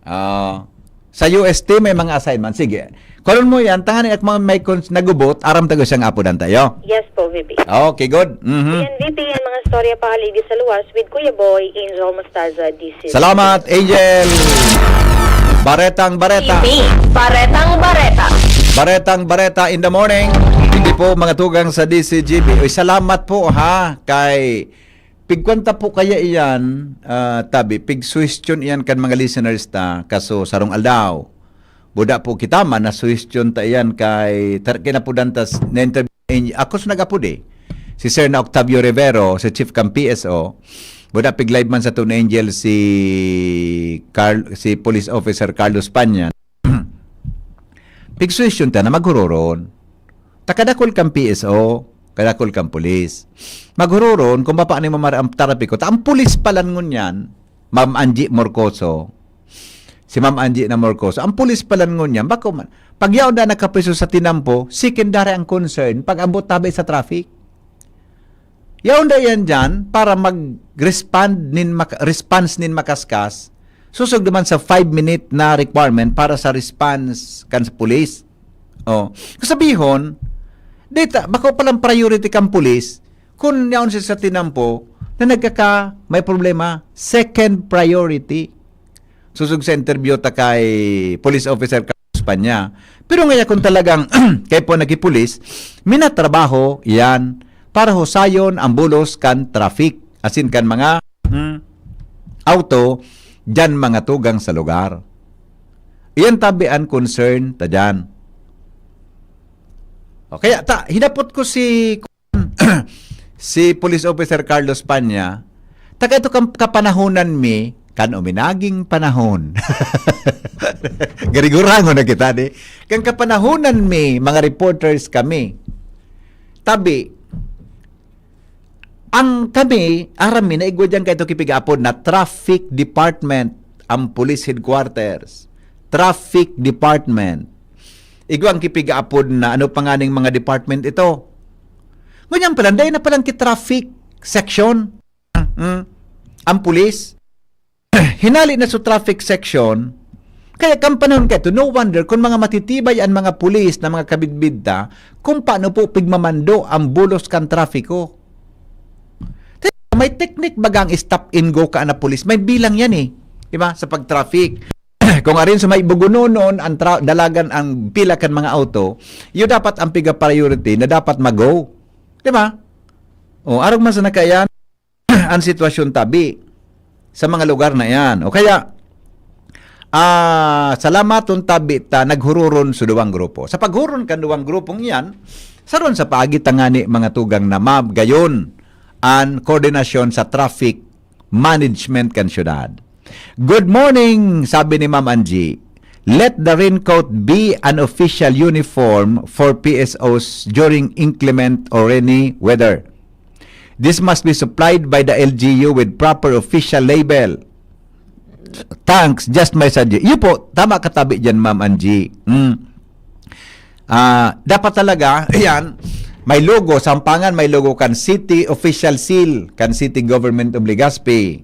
Ah, sa U S T, may mga assignment. Sige. Karon mo yan, tanganing ak mga may cons- nagubot, aram tago siyang apudan tayo. Yes po, V P. Okay, good. Mhm. Yan, V P, yan mga storya pa haligi sa luwas with Kuya Boy, Angel Mostaza, D C. Salamat, Angel. Baretang Bareta. P P, Baretang Bareta. Baretang Bareta in the morning. Hindi po, mga tugang sa D C G B. Uy, salamat po, ha, kay pigkwanta po kaya iyan, ah, tabi, pigsuhestyon iyan kan mga listeners ta, kaso sarong aldaw. Buda po kita man, nasuhestyon ta iyan kay, tar-, kinapudan ta s-, na-interview, ako sa nag-apod eh. Si Sir na Octavio Rivero, si Chief kan P S O. Buda pig-live man sa Tune Angel si Carl, si Police Officer Carlos Panyan. Pigsuhestyon ta na maghuroron. Ta kadakol kan P S O, kadakol kan pulis. Maghuroron kung papaano mamara ang trapiko. Ta ang pulis palan ngunyan, Ma'am Angie Morcoso. Si Ma'am Angie na Morcoso. Ang pulis palan ngunyan, bako man. Pag yaon na nakapriso sa tinampo, secondary ang concern. Pag abot tabi sa traffic. Yaon da yan dyan para mag-respond nin mak-, response nin makaskas. Susog naman sa five minute na requirement para sa response kan sa pulis. Oh, kasabihon, data, bako palang priority kan pulis, kung yaon siya sa tinampo, na nagkaka, may problema, second priority. susog sa interview ta kay Police Officer Carlos Panya. Pero ngaya kung talagang kay po nakipulis, minatrabaho yan para husayon ang bulos kan traffic, asin kan mga, hmm, auto, dyan mga tugang sa lugar. Iyan tabi an concern ta dyan. O kaya, ta, hinapot ko si, si Police Officer Carlos Panya, ta kaito kam-, kapanahonan mi, kan uminaging panahon. Garigurangon na kita, di? Kan kapanahonan mi, mga reporters kami. Tabi, ang kami, aram mi, naigwa diyan kaito kipigaapod na traffic department, ang police headquarters. Traffic department. Igwa ang kipigaapod na ano pa nga ning mga department ito. Ngunyan pala, dahil na palang ki-traffic section. Mm. Ang pulis, hinali na sa traffic section, kaya kan panahon kaito, no wonder kung mga matitibay ang mga pulis na mga kabidbid ta, kung paano po pigmamando ang bulos kan trafiko. Te-, may technique baga ang stop and go ka na pulis? May bilang yan eh. Di ba? Sa pag-traffic. Kung arin sa may Bugunonon, ang tra-, dalagan ang pila kan mga auto, yun dapat ang piga-priority na dapat mag-go. Di ba? O, arog man sa nakayan, ang sitwasyon tabi sa mga lugar na yan. O kaya, ah, salamaton tabi ta naghururon sa duwang grupo. Sa paghuron kan duwang grupong iyan, saron sa paagi tangani mga tugang na mab gayon an koordinasyon sa traffic management kan syudad. "Good morning," sabi ni Ma'am Angie. "Let the raincoat be an official uniform for P S Os during inclement or rainy weather. This must be supplied by the L G U with proper official label. Thanks, just my suggestion." Iyo po, tama katabi dyan, Ma'am Angie. Mm. Ah, dapat talaga, yan, may logo, sampangan, may logo kan city official seal, kan city government of Legazpi.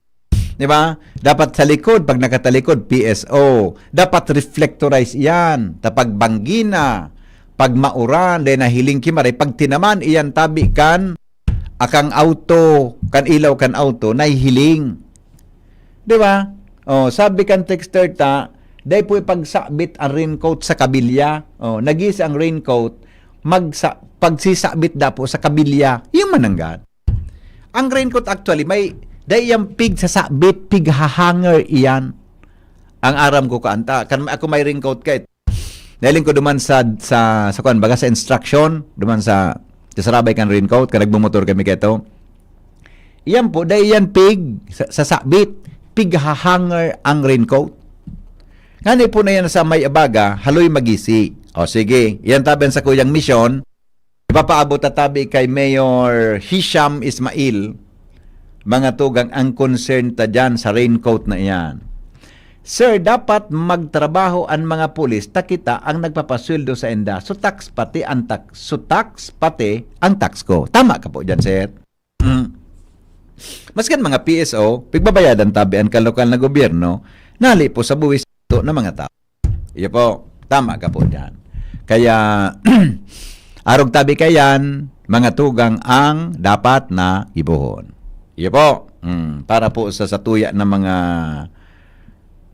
Di ba? Dapat sa likod, pag nakatalikod, P S O. Dapat reflectorize iyan. Ta pag banggi na, pag mauran, dahil nahiling ki maray, pag tinaman, iyan tabi kan akang auto, kan ilaw kan auto, nahihiling. Di ba? Oh, sabi kan texter ta, dai po ipagsabit ang raincoat sa kabilya. Oh, nagisi ang raincoat, magsa-, pagsisabit dapo sa kabilya. Yung mananggad. Ang raincoat actually, may, dai yang pig sa sabit, pig hahanger iyan. Ang aram ko kaanta. Kan ako may raincoat kay, nailing ko duman sa, sa, sa kuwan, baga sa instruction, duman sa, sa sarabay kan raincoat, kan nagmumotor kami kaito. Iyan po, dai iyan pig sa, sa sabit, pig hahanger ang raincoat. Ngani po na yan sa may abaga, haloy magisi. O sige, iyan tabi an sakuyang misyon. Ipapaabot ta tabi kay Mayor Hisham Ismail, mga tugang, ang concern ta dyan sa raincoat na iyan. "Sir, dapat magtrabaho an mga pulis, ta kita ang nagpapasweldo sa inda. So tax pati ang tax, so tax pati ang tax ko." Tama ka po dyan, sir. Mm. Maskan mga P S O, pigbabayadan tabi an kalokal na gobyerno, nali po sa buwis na mga tao. Iyo po, tama ka po dyan. Kaya, arog tabi kayan, mga tugang ang dapat na gibohon. Iyo po, mm, para po sa satuya ng mga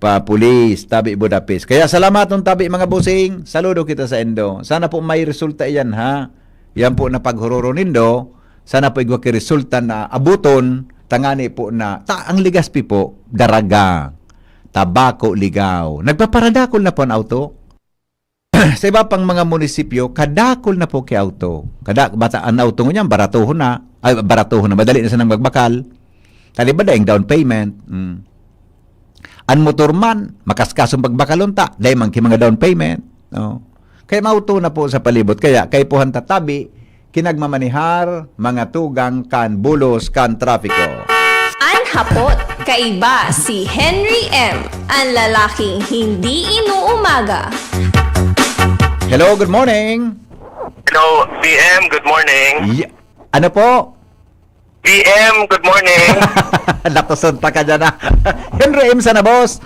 pa-police, tabi Budapest. Kaya salamaton tabi, mga busing. Saludo kita sa indo. Sana po may resulta iyan, ha? Yan po na paghururo nindo. Sana po igwa ki resulta na abuton. Tangani po na, ta, ang Legazpi po, Daraga, Tabaco, Ligao. Nagpaparadakol na po ang auto. Sa iba pang mga munisipyo, kadakol na po ki auto. Kada, bata, ang auto ngunyan, baratohon na. Ay, baratohon na. Madali na sanang magbakal. Tali ba daing down payment? Mm. An motor man, makaskasong pagbakalon ta, dai man ki mga down payment. No? Kaya mauto na po sa palibot. Kaya kaipuhan ta tabi, kinagmamanihar, mga tugang kan bulos kan trafiko. An hapot, kaiba si Henry M, an lalaking hindi inuumaga. Hello, good morning. Hello, B M, good morning. Ye-, ano po? B M, good morning. Nakusog pa ka dyan, ah. Henry M sana, boss.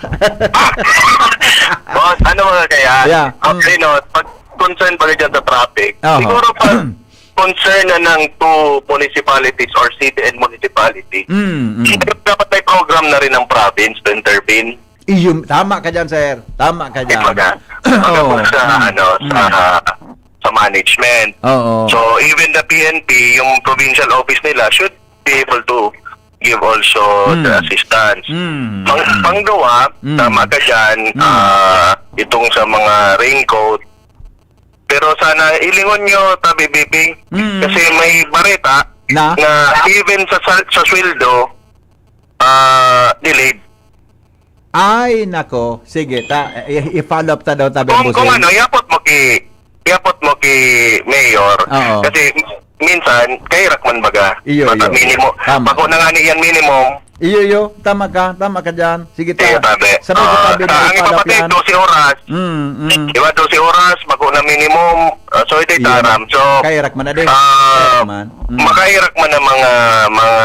Boss, ano mga kaya? Yeah. Okay, Mm. no? Pag concern ba dyan sa traffic, Aha. siguro pag concern na ng two municipalities or city and municipality, Mm, mm. dapat may program na rin ang province to intervene. Iyo, tama ka dyan, sir. Tama ka dyan. Kumbaga, kumbaga Oo. po sa, Mm. ano, sa, Mm. sa management. Oo. So, even the P N P, yung provincial office nila should be able to give also Mm. the assistance. Mm. Pang-, Mm. panggawa, Mm. tama ka dyan, Mm. ah, itong sa mga raincoat. Pero sana ilingon nyo, Tabi Bibing, Mm. kasi may bareta Na? na even sa, sa, sa sweldo, ah, delayed. Ay, nako. Sige, ta, i-, i-follow up ta daw, tabi Kung, mo kung si ano, iapot mo ki, iapot mo ki Mayor. Oo. Kasi minsan, kahirak man baga. Iyo, Baka iyo. minimo. Tama. Bako na nga ni yan minimum. Iyo, iyo. Tama ka. Tama ka dyan. Sige, ta. Iyo, tabi. Sabay ko, Ah, tabi, ta, ang i-follow up ipapatid, yan. dose oras. Mm, mm. Di ba, dose oras, bako na minimum. Ah, so, ito Iyo. taram. So, Kahirak man na din. ah, Kahirak man. Mm. makahirak man ang mga, mga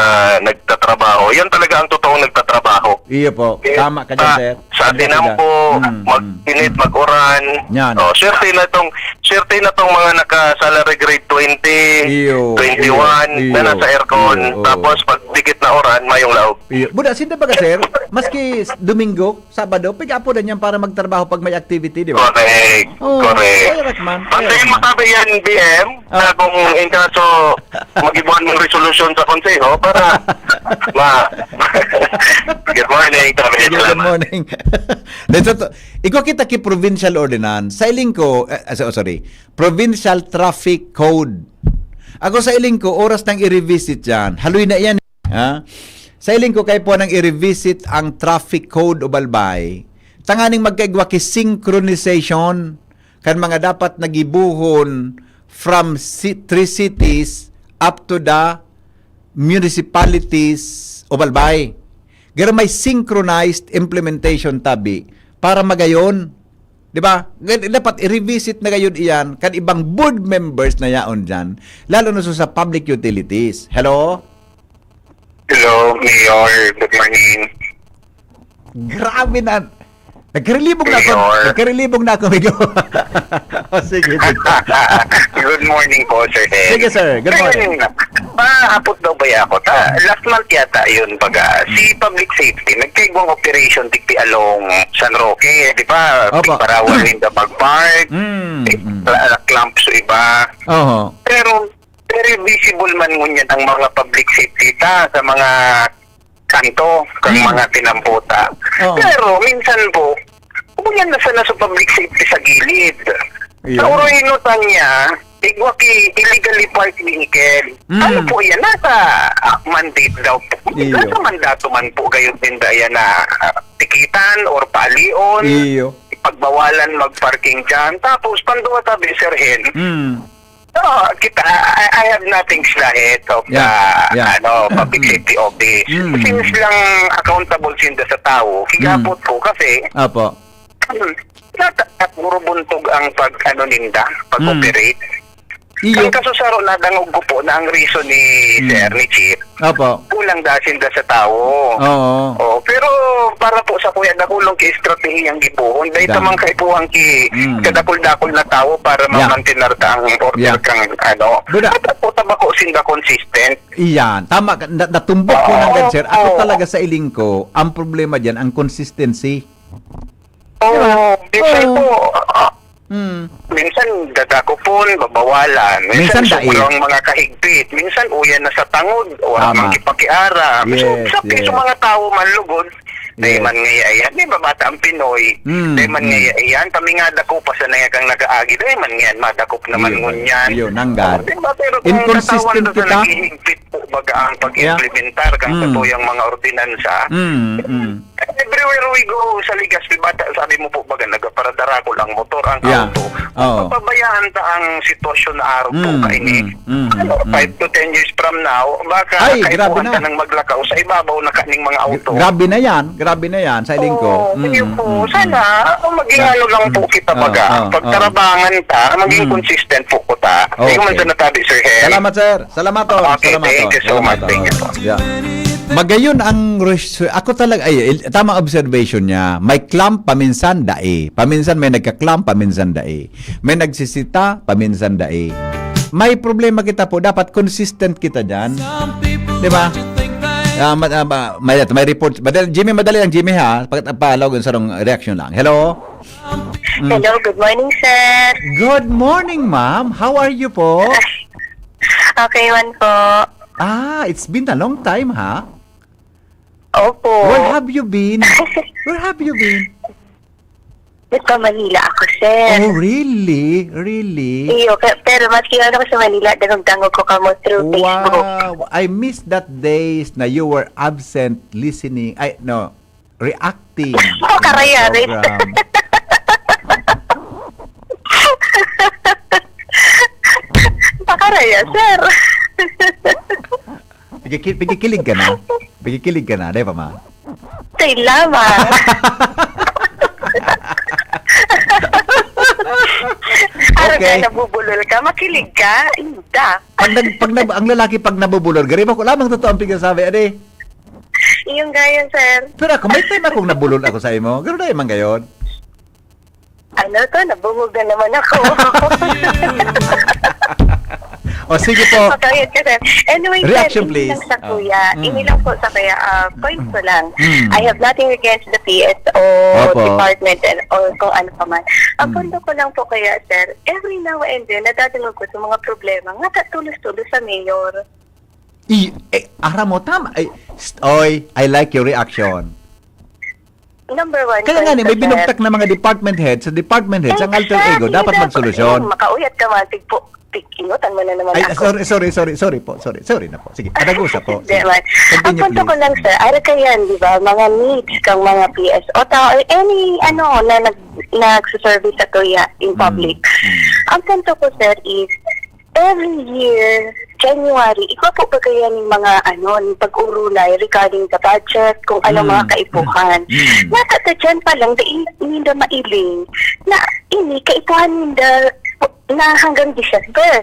nagtatrabaho. Yan talaga ang totoong nagtatrabaho. Iyo po. Eh, Tama ka dyan, sa, sir. sa Tama ka dyan. tinampo, Mm, mag-init, mm. mag-uran. Yan. Oh, swerte na tong, swerte na tong mga naka-salary grade twenty, Iyo, twenty-one, iyo, na iyo, nasa aircon. iyo, oo. Tapos, pag dikit na uran, mayong laog. Iyo. Buda, sinda baga, sir? Maski s-, Domingo, Sabado, pig-apo na niyan para magtrabaho pag may activity, di ba? Correct. Oo, Correct. correct man. Basta Correct yung man. masabi yan, B M, Ah. na kung in kaso mag-ibuan mong resolusyon sa konseho para ma-, Good morning, Tabi. Good Salamat. morning. Dito to, igwa kita ki provincial ordinance. Sa iling ko, eh, ah, so-, sorry, provincial traffic code. Ako sa iling ko, oras nang i-revisit yan. Haloy na yan, ha? Sa iling ko, kaipuhan nang i-revisit ang traffic code o balbay. Tanganing magkaigwa ki synchronization kan mga dapat nagibuhon from ci-, three cities up to the municipalities o balbay. Garo may synchronized implementation, tabi, para magayon. Di ba? Gan-, dapat i-revisit na gayon iyan kan ibang board members na yaon dyan, lalo na sa, sa public utilities. Hello? Hello, Mayor. Good morning. Grabe na. Nagkarilibog na ako. Mayor. Nagkarilibog na ako, Migo. O, sige, sige. Good morning po, Sir Ed. Sige, sir. Good Sir, morning. yun nga. Paabot daw ba ako? Ta, last month yata yun, baga, si Public Safety, nagkaigwang operation digdi along San Roque, di ba? Opo. Parawal ninda mag-park, Mm, eh, mm. cla-, clamp sa iba. Oho. Pero, very visible man ngunyan ang mga Public Safety ta sa mga kanto, kang Mm. mga tinamputa. Oo. Pero, minsan po, ngunyan na sana sa Public Safety sa gilid. Sa Yun. Oroy-Nutang niya, igwa ki illegally parked vehicle. Mm. Ano po yan? Nasa, ah, mandate daw po. Iyo. Nasa mandato man po gayon din da yan na, ah, tikitan or paalion. Iyo. Pagbawalan mag-parking dyan. Tapos, panduwa sabi, Sir Hen, Mm. ah, kita, I, I have nothing sa head of Yeah. the, Yeah. ano, Public Mm. Safety Office. Mm. Since lang accountable sinda sa tao, Mm. kigapot ko kasi Apo. Nata-, at burubuntog ang pag, ano, ninda, pag-operate. Hmm. Iyo. Ang kasusaro, nadangog ko po na ang reason ni Hmm. Sir, ni Chief, Opo. kulang da sinda sa tawo. Oo. Oo, pero para po sa kuya, dakulong ki estratehiya ang gibohon. Dahil Dami. tamang kaipuhan ki Hmm. kadakul-dakul na tawo para Yeah. mamantinar ta ang order Yeah. kang, ano. Buda. At po, tabako sinda consistent. Iyan. Tama ka. Na-, natumbok ko Oo. na agad, sir. Ako Oo. talaga sa iling ko, ang problema diyan, ang consistency. Oo, Di ba? minsan Oo. po, ah, Mm. minsan dadakopon, babawalan. Minsan Minsan dai. sobrang mga kahigpit. Minsan uyan na sa tangod, wala Tama. mang kipakiaram. So, Yes, sa piso yes. mga tawo man lugod, dahil Yes. man ngaya yan, di ba, bata ang Pinoy? Mm, Dahil man mm. ngaya yan, kami nga dako pa sa naya kang nag-aagi, dahil man ngayan, madakop naman Iyo, ngunyan. iyo, nanggad. Oh, di ba? Pero kung Inconsistent katawan doon sa kita. naghihigpit po, baga ang Yeah. pag-implementar kang Mm. katuyang mga ordinansa, Mm, mm. Everywhere we go sa Legazpi, bata, sabi mo po baga, nagparadarakol ang motor, ang Yeah. auto. Oo. Papabayaan ta ang sitwasyon na araw po Mm, kaini. mm, mm, Ano, mm. five to ten years from now, baka Ay, grabe kaipuhan na. ta nang maglakaw sa ibabaw na kaning mga Gra-, auto. grabe na yan, grabe na yan, sa iling ko. Oo, Mm, ayun po. mm, Sana, mm. maging Yeah. ano lang po Mm. kita Oo, baga. oo, oo. Pagtarabangan ta, maging Mm. consistent po ko ta. Okay. Ayun man sa natabi, Sir Hen. Salamat, sir. Salamat, oh. Okay, Salamat, thank oh. you so Salamat, much. Thank you oh. po. Yeah. Magayon ang res-, ako talaga, ay, il-, tama observation niya. May clamp, paminsan, dai. Paminsan may nagka-clamp, paminsan, dai. May nagsisita, paminsan, dai. May problema kita po. Dapat consistent kita dyan. Di ba? Ah, ma- ah, ma- may, may report. Madali, Jimmy, madali lang, Jimmy, ha? Pagkat palaw, sarong reaction lang. Hello? Mm. Hello, good morning, sir. Good morning, ma'am. How are you po? Okay man po. Ah, it's been a long time, ha? Opo. Where have you been? Where have you been? Nagpa-Manila ako, sir. Oh, really? Really? Iyo, pe- pero maski ano ko sa Manila, dangog-dangog ko kamo through Facebook. Wow! I miss that days na you were absent listening. Ay, no. Reacting in the Pakaraya, Rick. program. Pakaraya, sir. Pigiki- pigikilig ka na. Pigikilig ka na, di ba, ma? Tay lamang. Parang Okay. Kaya nabubulol ka, makilig ka, inda. Pag nag, pag nag, ang lalaki pag nabubulol, gari ba ko lamang totoo ang pigsasabi, ade? Iyong gaya, sir. Pero ako, may time akong nabulol ako sa imo. Garo na man gayon. Ano to? Nabungog na naman ako. O, sige po. Pakayot ka, sir. Anyway, Reaction, sir, please. Ini lang sa kuya. Ah, mm. Ini lang po sa kuya, ah, point ko lang. Mm. I have nothing against the P S O Opo. department and or kung ano pa man. Ang Mm. punto ko lang po kaya, sir, every now and then, nadadangog ko sa mga problema. Nga ta tulos-tulos sa mayor. I, eh, aram mo, tama. Ay, st- oy, I like your reaction. Number one Kaya nga point ni, ko, may sir. binugtak na mga department head sa department head, sa ang alter ego, Exactly, dapat dapat magsolusyon. yun. Makauyat ka man, tigpo, tig-, inutan mo na naman Ay, ako. sorry, sorry, sorry, sorry po, sorry, sorry na po. Sige, padagusa po. Hindi Sige. man. Ang Continue, punto ko please. lang, sir, ara ka yan, di ba? Mga needs kang mga P S O tao, or any, ano, na nag, nagsiservice sa tuya in Mm. public. Mm. Ang punto ko, sir, is, every year, January, igwa po ba kaya ning mga, ano, ning pag-urulay regarding the budget, kung ano Mm. mga kaipuhan. Mm. Nasa ta dyan pa lang, dai ninda mailing na ini kaipuhan ninda na hanggang December.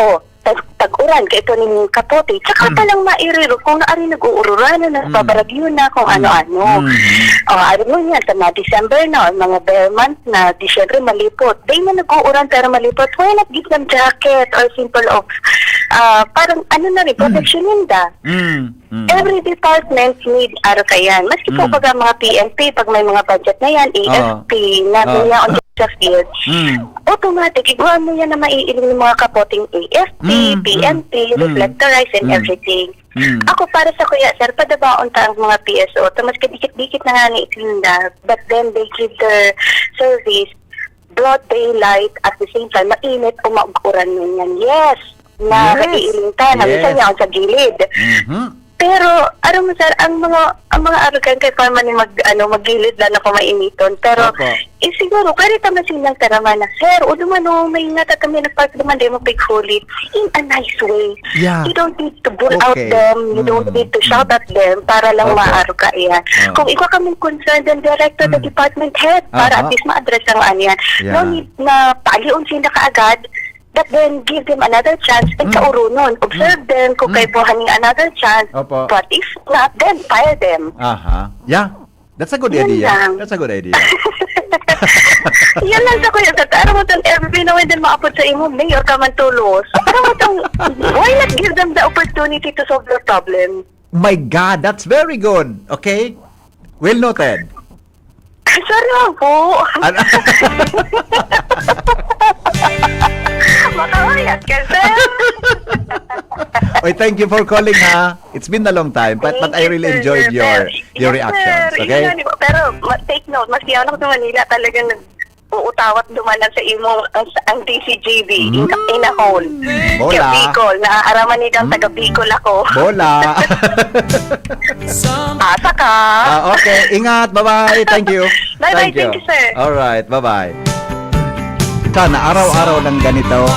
O, tag-, tag-uran, kaipuhan ning kapote. Tsaka Mm. pa lang mairiro kung naari nag-uururanan, Mm. nagbabaragyo na, kung Mm. ano-ano. Mm. O, aram mo yan, sa mga December na, or mga bare month na, di syempre malipot. Dai na nag-uuran pero malipot. Why not give them jacket or simple of, ah, parang ano na rin, Mm. protection ninda? Mm. Mm. Every department need ara kayan. Maski po Mm. pag ang mga P N P, pag may mga budget na yan, Oo. A F P, na Oo. niya on the field, Mm. automatic, igwa mo yan na maiiling ng mga kapoteng A F P, Mm, P N P, mm, mm. reflectorize and Mm. everything. Mm. Ako, para sa kuya, sir, padabaon ta ang mga P S O. Ta mas kadikit-dikit na nga ni itinda, but then they give their service broad daylight, at the same time, mainit o mauguran ngunyan. Yes, na Yes. nag-iiling ta, na minsan Yes. yaon sa gilid. Mhm. Pero, aram mo, sir, ang mga, ang mga arugan kay pa man mag, ano, maggilid lang ako mainiton. Pero, Opo. eh, siguro, pwede ta man silang taraman na, "Sir, o duman, o, may nga ta kami nagpark duman, di mo pighulit." In a nice way. Yeah. You don't need to bull out Okay. them. You don't Mm, need to shout mm. at them para lang Opo. maaruga iyan. Oo. Kung ikaw kaming concerned and direct to the Mm. department head para Aha. at least ma-address ang ano yan. No Yeah. need na paalion sila kaagad, but then give them another chance and Mm. kaurunon. Observe Mm. them kung Mm. kaipuhan ning another chance. Opo. What if not, then fire them. Aha. Yeah. That's a good Yun idea. lang. That's a good idea. Yan lang sa kuya, sa taro mo tan every now and then maapod sa imo, mayor ka man tulos. Taro mo tan, why not give them the opportunity to solve their problem? My God, that's very good. Okay? Well noted. Sorry lang po. Ano? Makawayat ka, sir. Oy, thank you for calling, ha. It's been a long time, but, but Thank I you, really sir. enjoyed your, Yes, your sir. reactions, Yun okay? nga, di ba? Pero, ma-, take note, maski ako sa Manila, talagang nag-uutawat duman lang sa imo, ang, ang D C G B, in, Mm. in a whole. Bola. Sa Bicol, naaaraman nila ang Mm. taga Bicol ako. Bola. Asa ka? Ah, okay. Ingat. Bye-bye. Thank you. Bye-bye. Thank you. Thank you, sir. Alright. Bye-bye. Sana araw-araw lang ganito.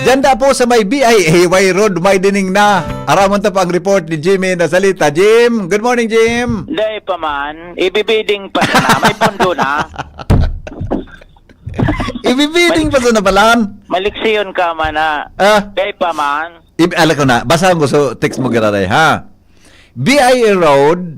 Diyan da po sa may B I A Y Road, may dining na. Aramon ta pa ang report ni Jimmy na salita. Jim, good morning, Jim. Dai pa man. Ibibiding pa sana. May pundo na. Ibibiding pa sana palan. Maliksiyon ka man na. Ah. Dai pa man. Ib-, ala ko na. Basta ang gusto, text mo giraray, ha? B I A Road,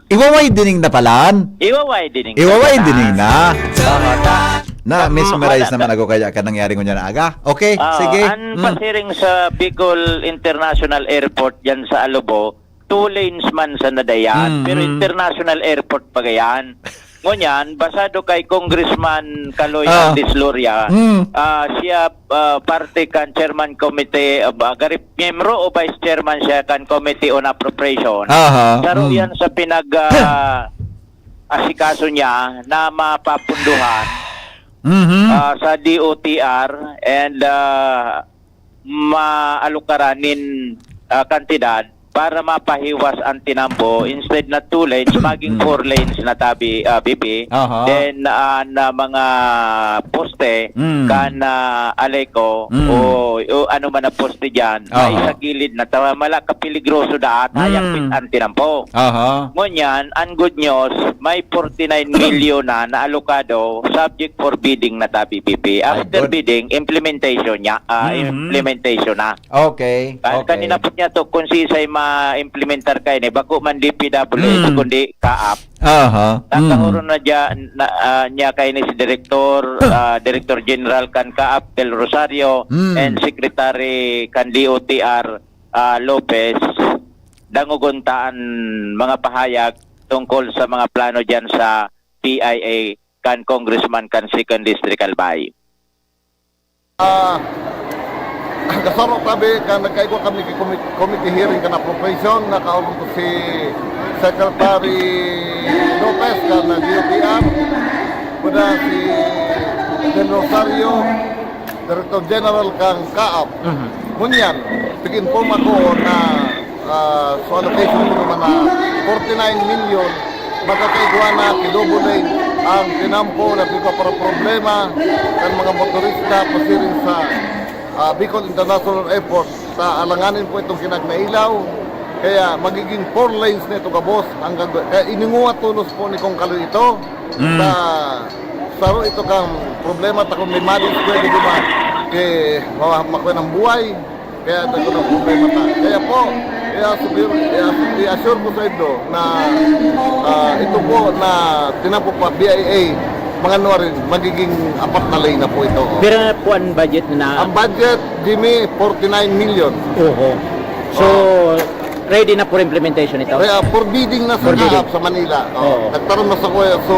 iwaway dining na palan. Iwaway dining Iwaway na palan. dining na. Tama na. Na, Ah, mesmerize wala naman ako kaya kanang nangyari ngunyan na aga. Okay, Ah, sige. Ang Mm. pasiring sa Bicol International Airport dyan sa Alobo, two lanes man sana dayan, Mm, pero mm. International Airport pa gayan. Ngunyan, basado kay Congressman Kaloy Ah. Andis Loria, Mm. ah, siya ah, parte kan chairman committee, ah, ba- gari, miyembro o vice chairman siya kan Committee on Appropriation. Aha. Saro Mm. yan sa pinag ah, asikaso niya na mapapunduhan Mhm. ah, sa D O T R and ah, maalukaran nin ah, kantidad para mapahiwas ang tinampo, instead na two lanes, maging Mm. four lanes na tabi, ah, B B. Aha. Then, ah, na mga poste Mm. kan ah, Aleco Mm. o, o ano man ang poste dyan, Aha. maisagilid na, ta- mala kapiligroso daat, Mm. hayang ang tinampo. Aha. Ngunyan, ang good news, may forty-nine million na naalokado subject for bidding na tabi, B B. Ay, After good. bidding, implementation niya, ah, Mhm. implementation na. Okay. Kan Okay. kanina po niya to, kung sisay ma-implementar kayo ni, bako man D P W S, Mm. kundi CAAP. Aha. Mm. Nakahuron na dya, na, ah, niya kayo ni si Director, ah, Director General kan CAAP Del Rosario Mm. and Secretary kan D O T R, ah, Lopez. Dangogon ta an mga pahayag tungkol sa mga plano dyan sa P I A kan Congressman kan Second District Albay. Ah, kasaro tabi kan nagkaigwa kami ki commi-, committee hearing kan appropriation, nakaurong ko si Secretary Lopez kan D O T R, kuda si Jen Rosario, Director General kan CAAP. Mhm. Ngunyan, tig-inform ako na ah, so allocation ko naman na forty-nine million, magkakaigwa na ki double lane ang tinampo na problema kan mga motorista pasiring sa ah, Bicol International Airport. Sa alanganin po itong kinagna ilaw, kaya magiging four lanes na ito gabos hanggang, kaya ininguha tolos po ni Kong Kaloy ito. Mm. Sa saro ito kang problema ta kung may madis pwede duman kay ma- makuha ng buhay. Kaya nagkaroon ng problema ta. Kaya po, i-assure, i-assure, i-assure ko sa inyo na ah, ito po na tinampo pa, B I A, mga ano rin, magiging apat na lane na po ito. Pero na po ang budget na... Ang budget, Jimmy, forty-nine million. Oho. So, ready na for implementation ito? Kaya for bidding na sa For bidding. CAAP sa Manila. Oh, Oo. Nagtarong na sa kuya, so,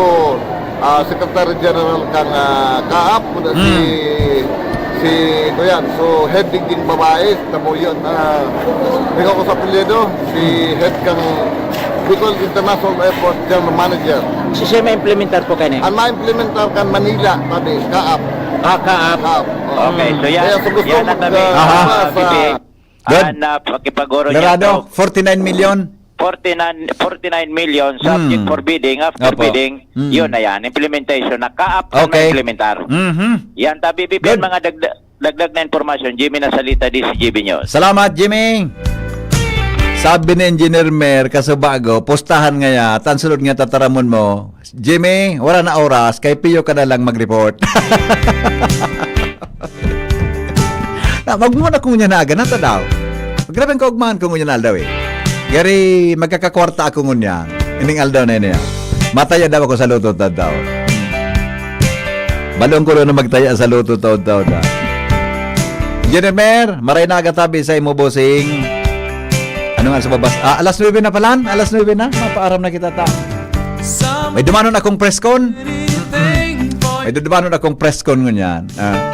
ah, Secretary General kang ah, CAAP, muna si, Hmm. si, kuyan, so, head digding babae, tamo yun, ah, di ko sa apelyido, si head kang Bicol International Airport General Manager. Si siya ma-implementar po kayo na Ang ma-implementar kan Manila, tabi, CAAP. Ah, CAAP. CAAP. Oh. Okay, so yan. Kaya sa gusto Yan mo, ang tabi. ah, Aha. sa Bibi. Good. An uh, pakipagoro niya Lorado, to. forty-nine million. forty-nine, forty-nine million subject Mm. for bidding, after Opo. bidding, Mm. yun na yan. Implementation na CAAP na Okay. implementar. Mhm. Yan, tabi, B P, Good. mga dagda- dagdag na impormasyon, Jimmy Nasalita, D C G B News. Salamat, Jimmy. Sabi ni Engineer Mer, kasubago, pustahan ngaya, tan sulod nga tataramon mo. Jimmy, wala na oras, kay piyo ka na lang mag-report. Na, magmuna ko ngunyan na aga, nata daw. Grabe ang kaugmahan ko ngunyan na aldaw eh. Gary, magkakakwarta ako ngunyan. Ining aldaw na ini, ah. Mataya daw ako sa luto, tadaw. Balong ko na magtaya sa luto, taon-taon na. Engineer Mer, maray na aga tabi sa imo, bossing. Ano nga sa babas? Ah, alas nuebe na pala? Alas nuebe na? Mapaaram na kita ta. May dumanon akong press con. May dumanon akong press con ngunyan. Ah.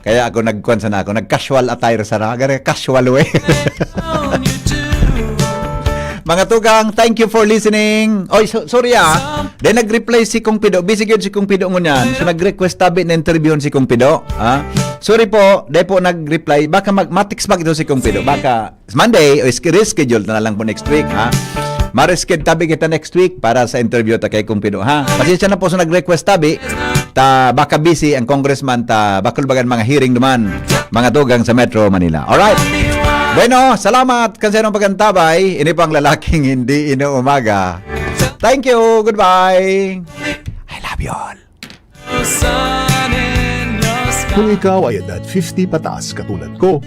Kaya ako nagkuan sana ako, nag-casual attire sana. Gari casual way. Mga tugang, thank you for listening. Oy, so, sorry ah. Dahil nag-reply si Kong Pido. Busy gyud si Kong Pido ngunyan. So nag-request tabi na interviewon si Kong Pido. Ha? Sorry po, dahil po nag-reply. Baka mag matik mag ito si Kong Pido. Baka Monday, o is- reschedule na lang po next week, ha? Mareschedule tabi kita next week para sa interview ta kay Kong Pido, ha? Pasensya na po sa nag-request tabi. Ta baka busy ang congressman ta bakul bagan mga hearing duman, mga tugang sa Metro Manila. Alright. Bueno, salamat kan sa inong pagantabay. Ini po ang lalaking hindi inuumaga. Thank you. Goodbye. I love you all. Kung ikaw ay edad fifty pataas katulad ko,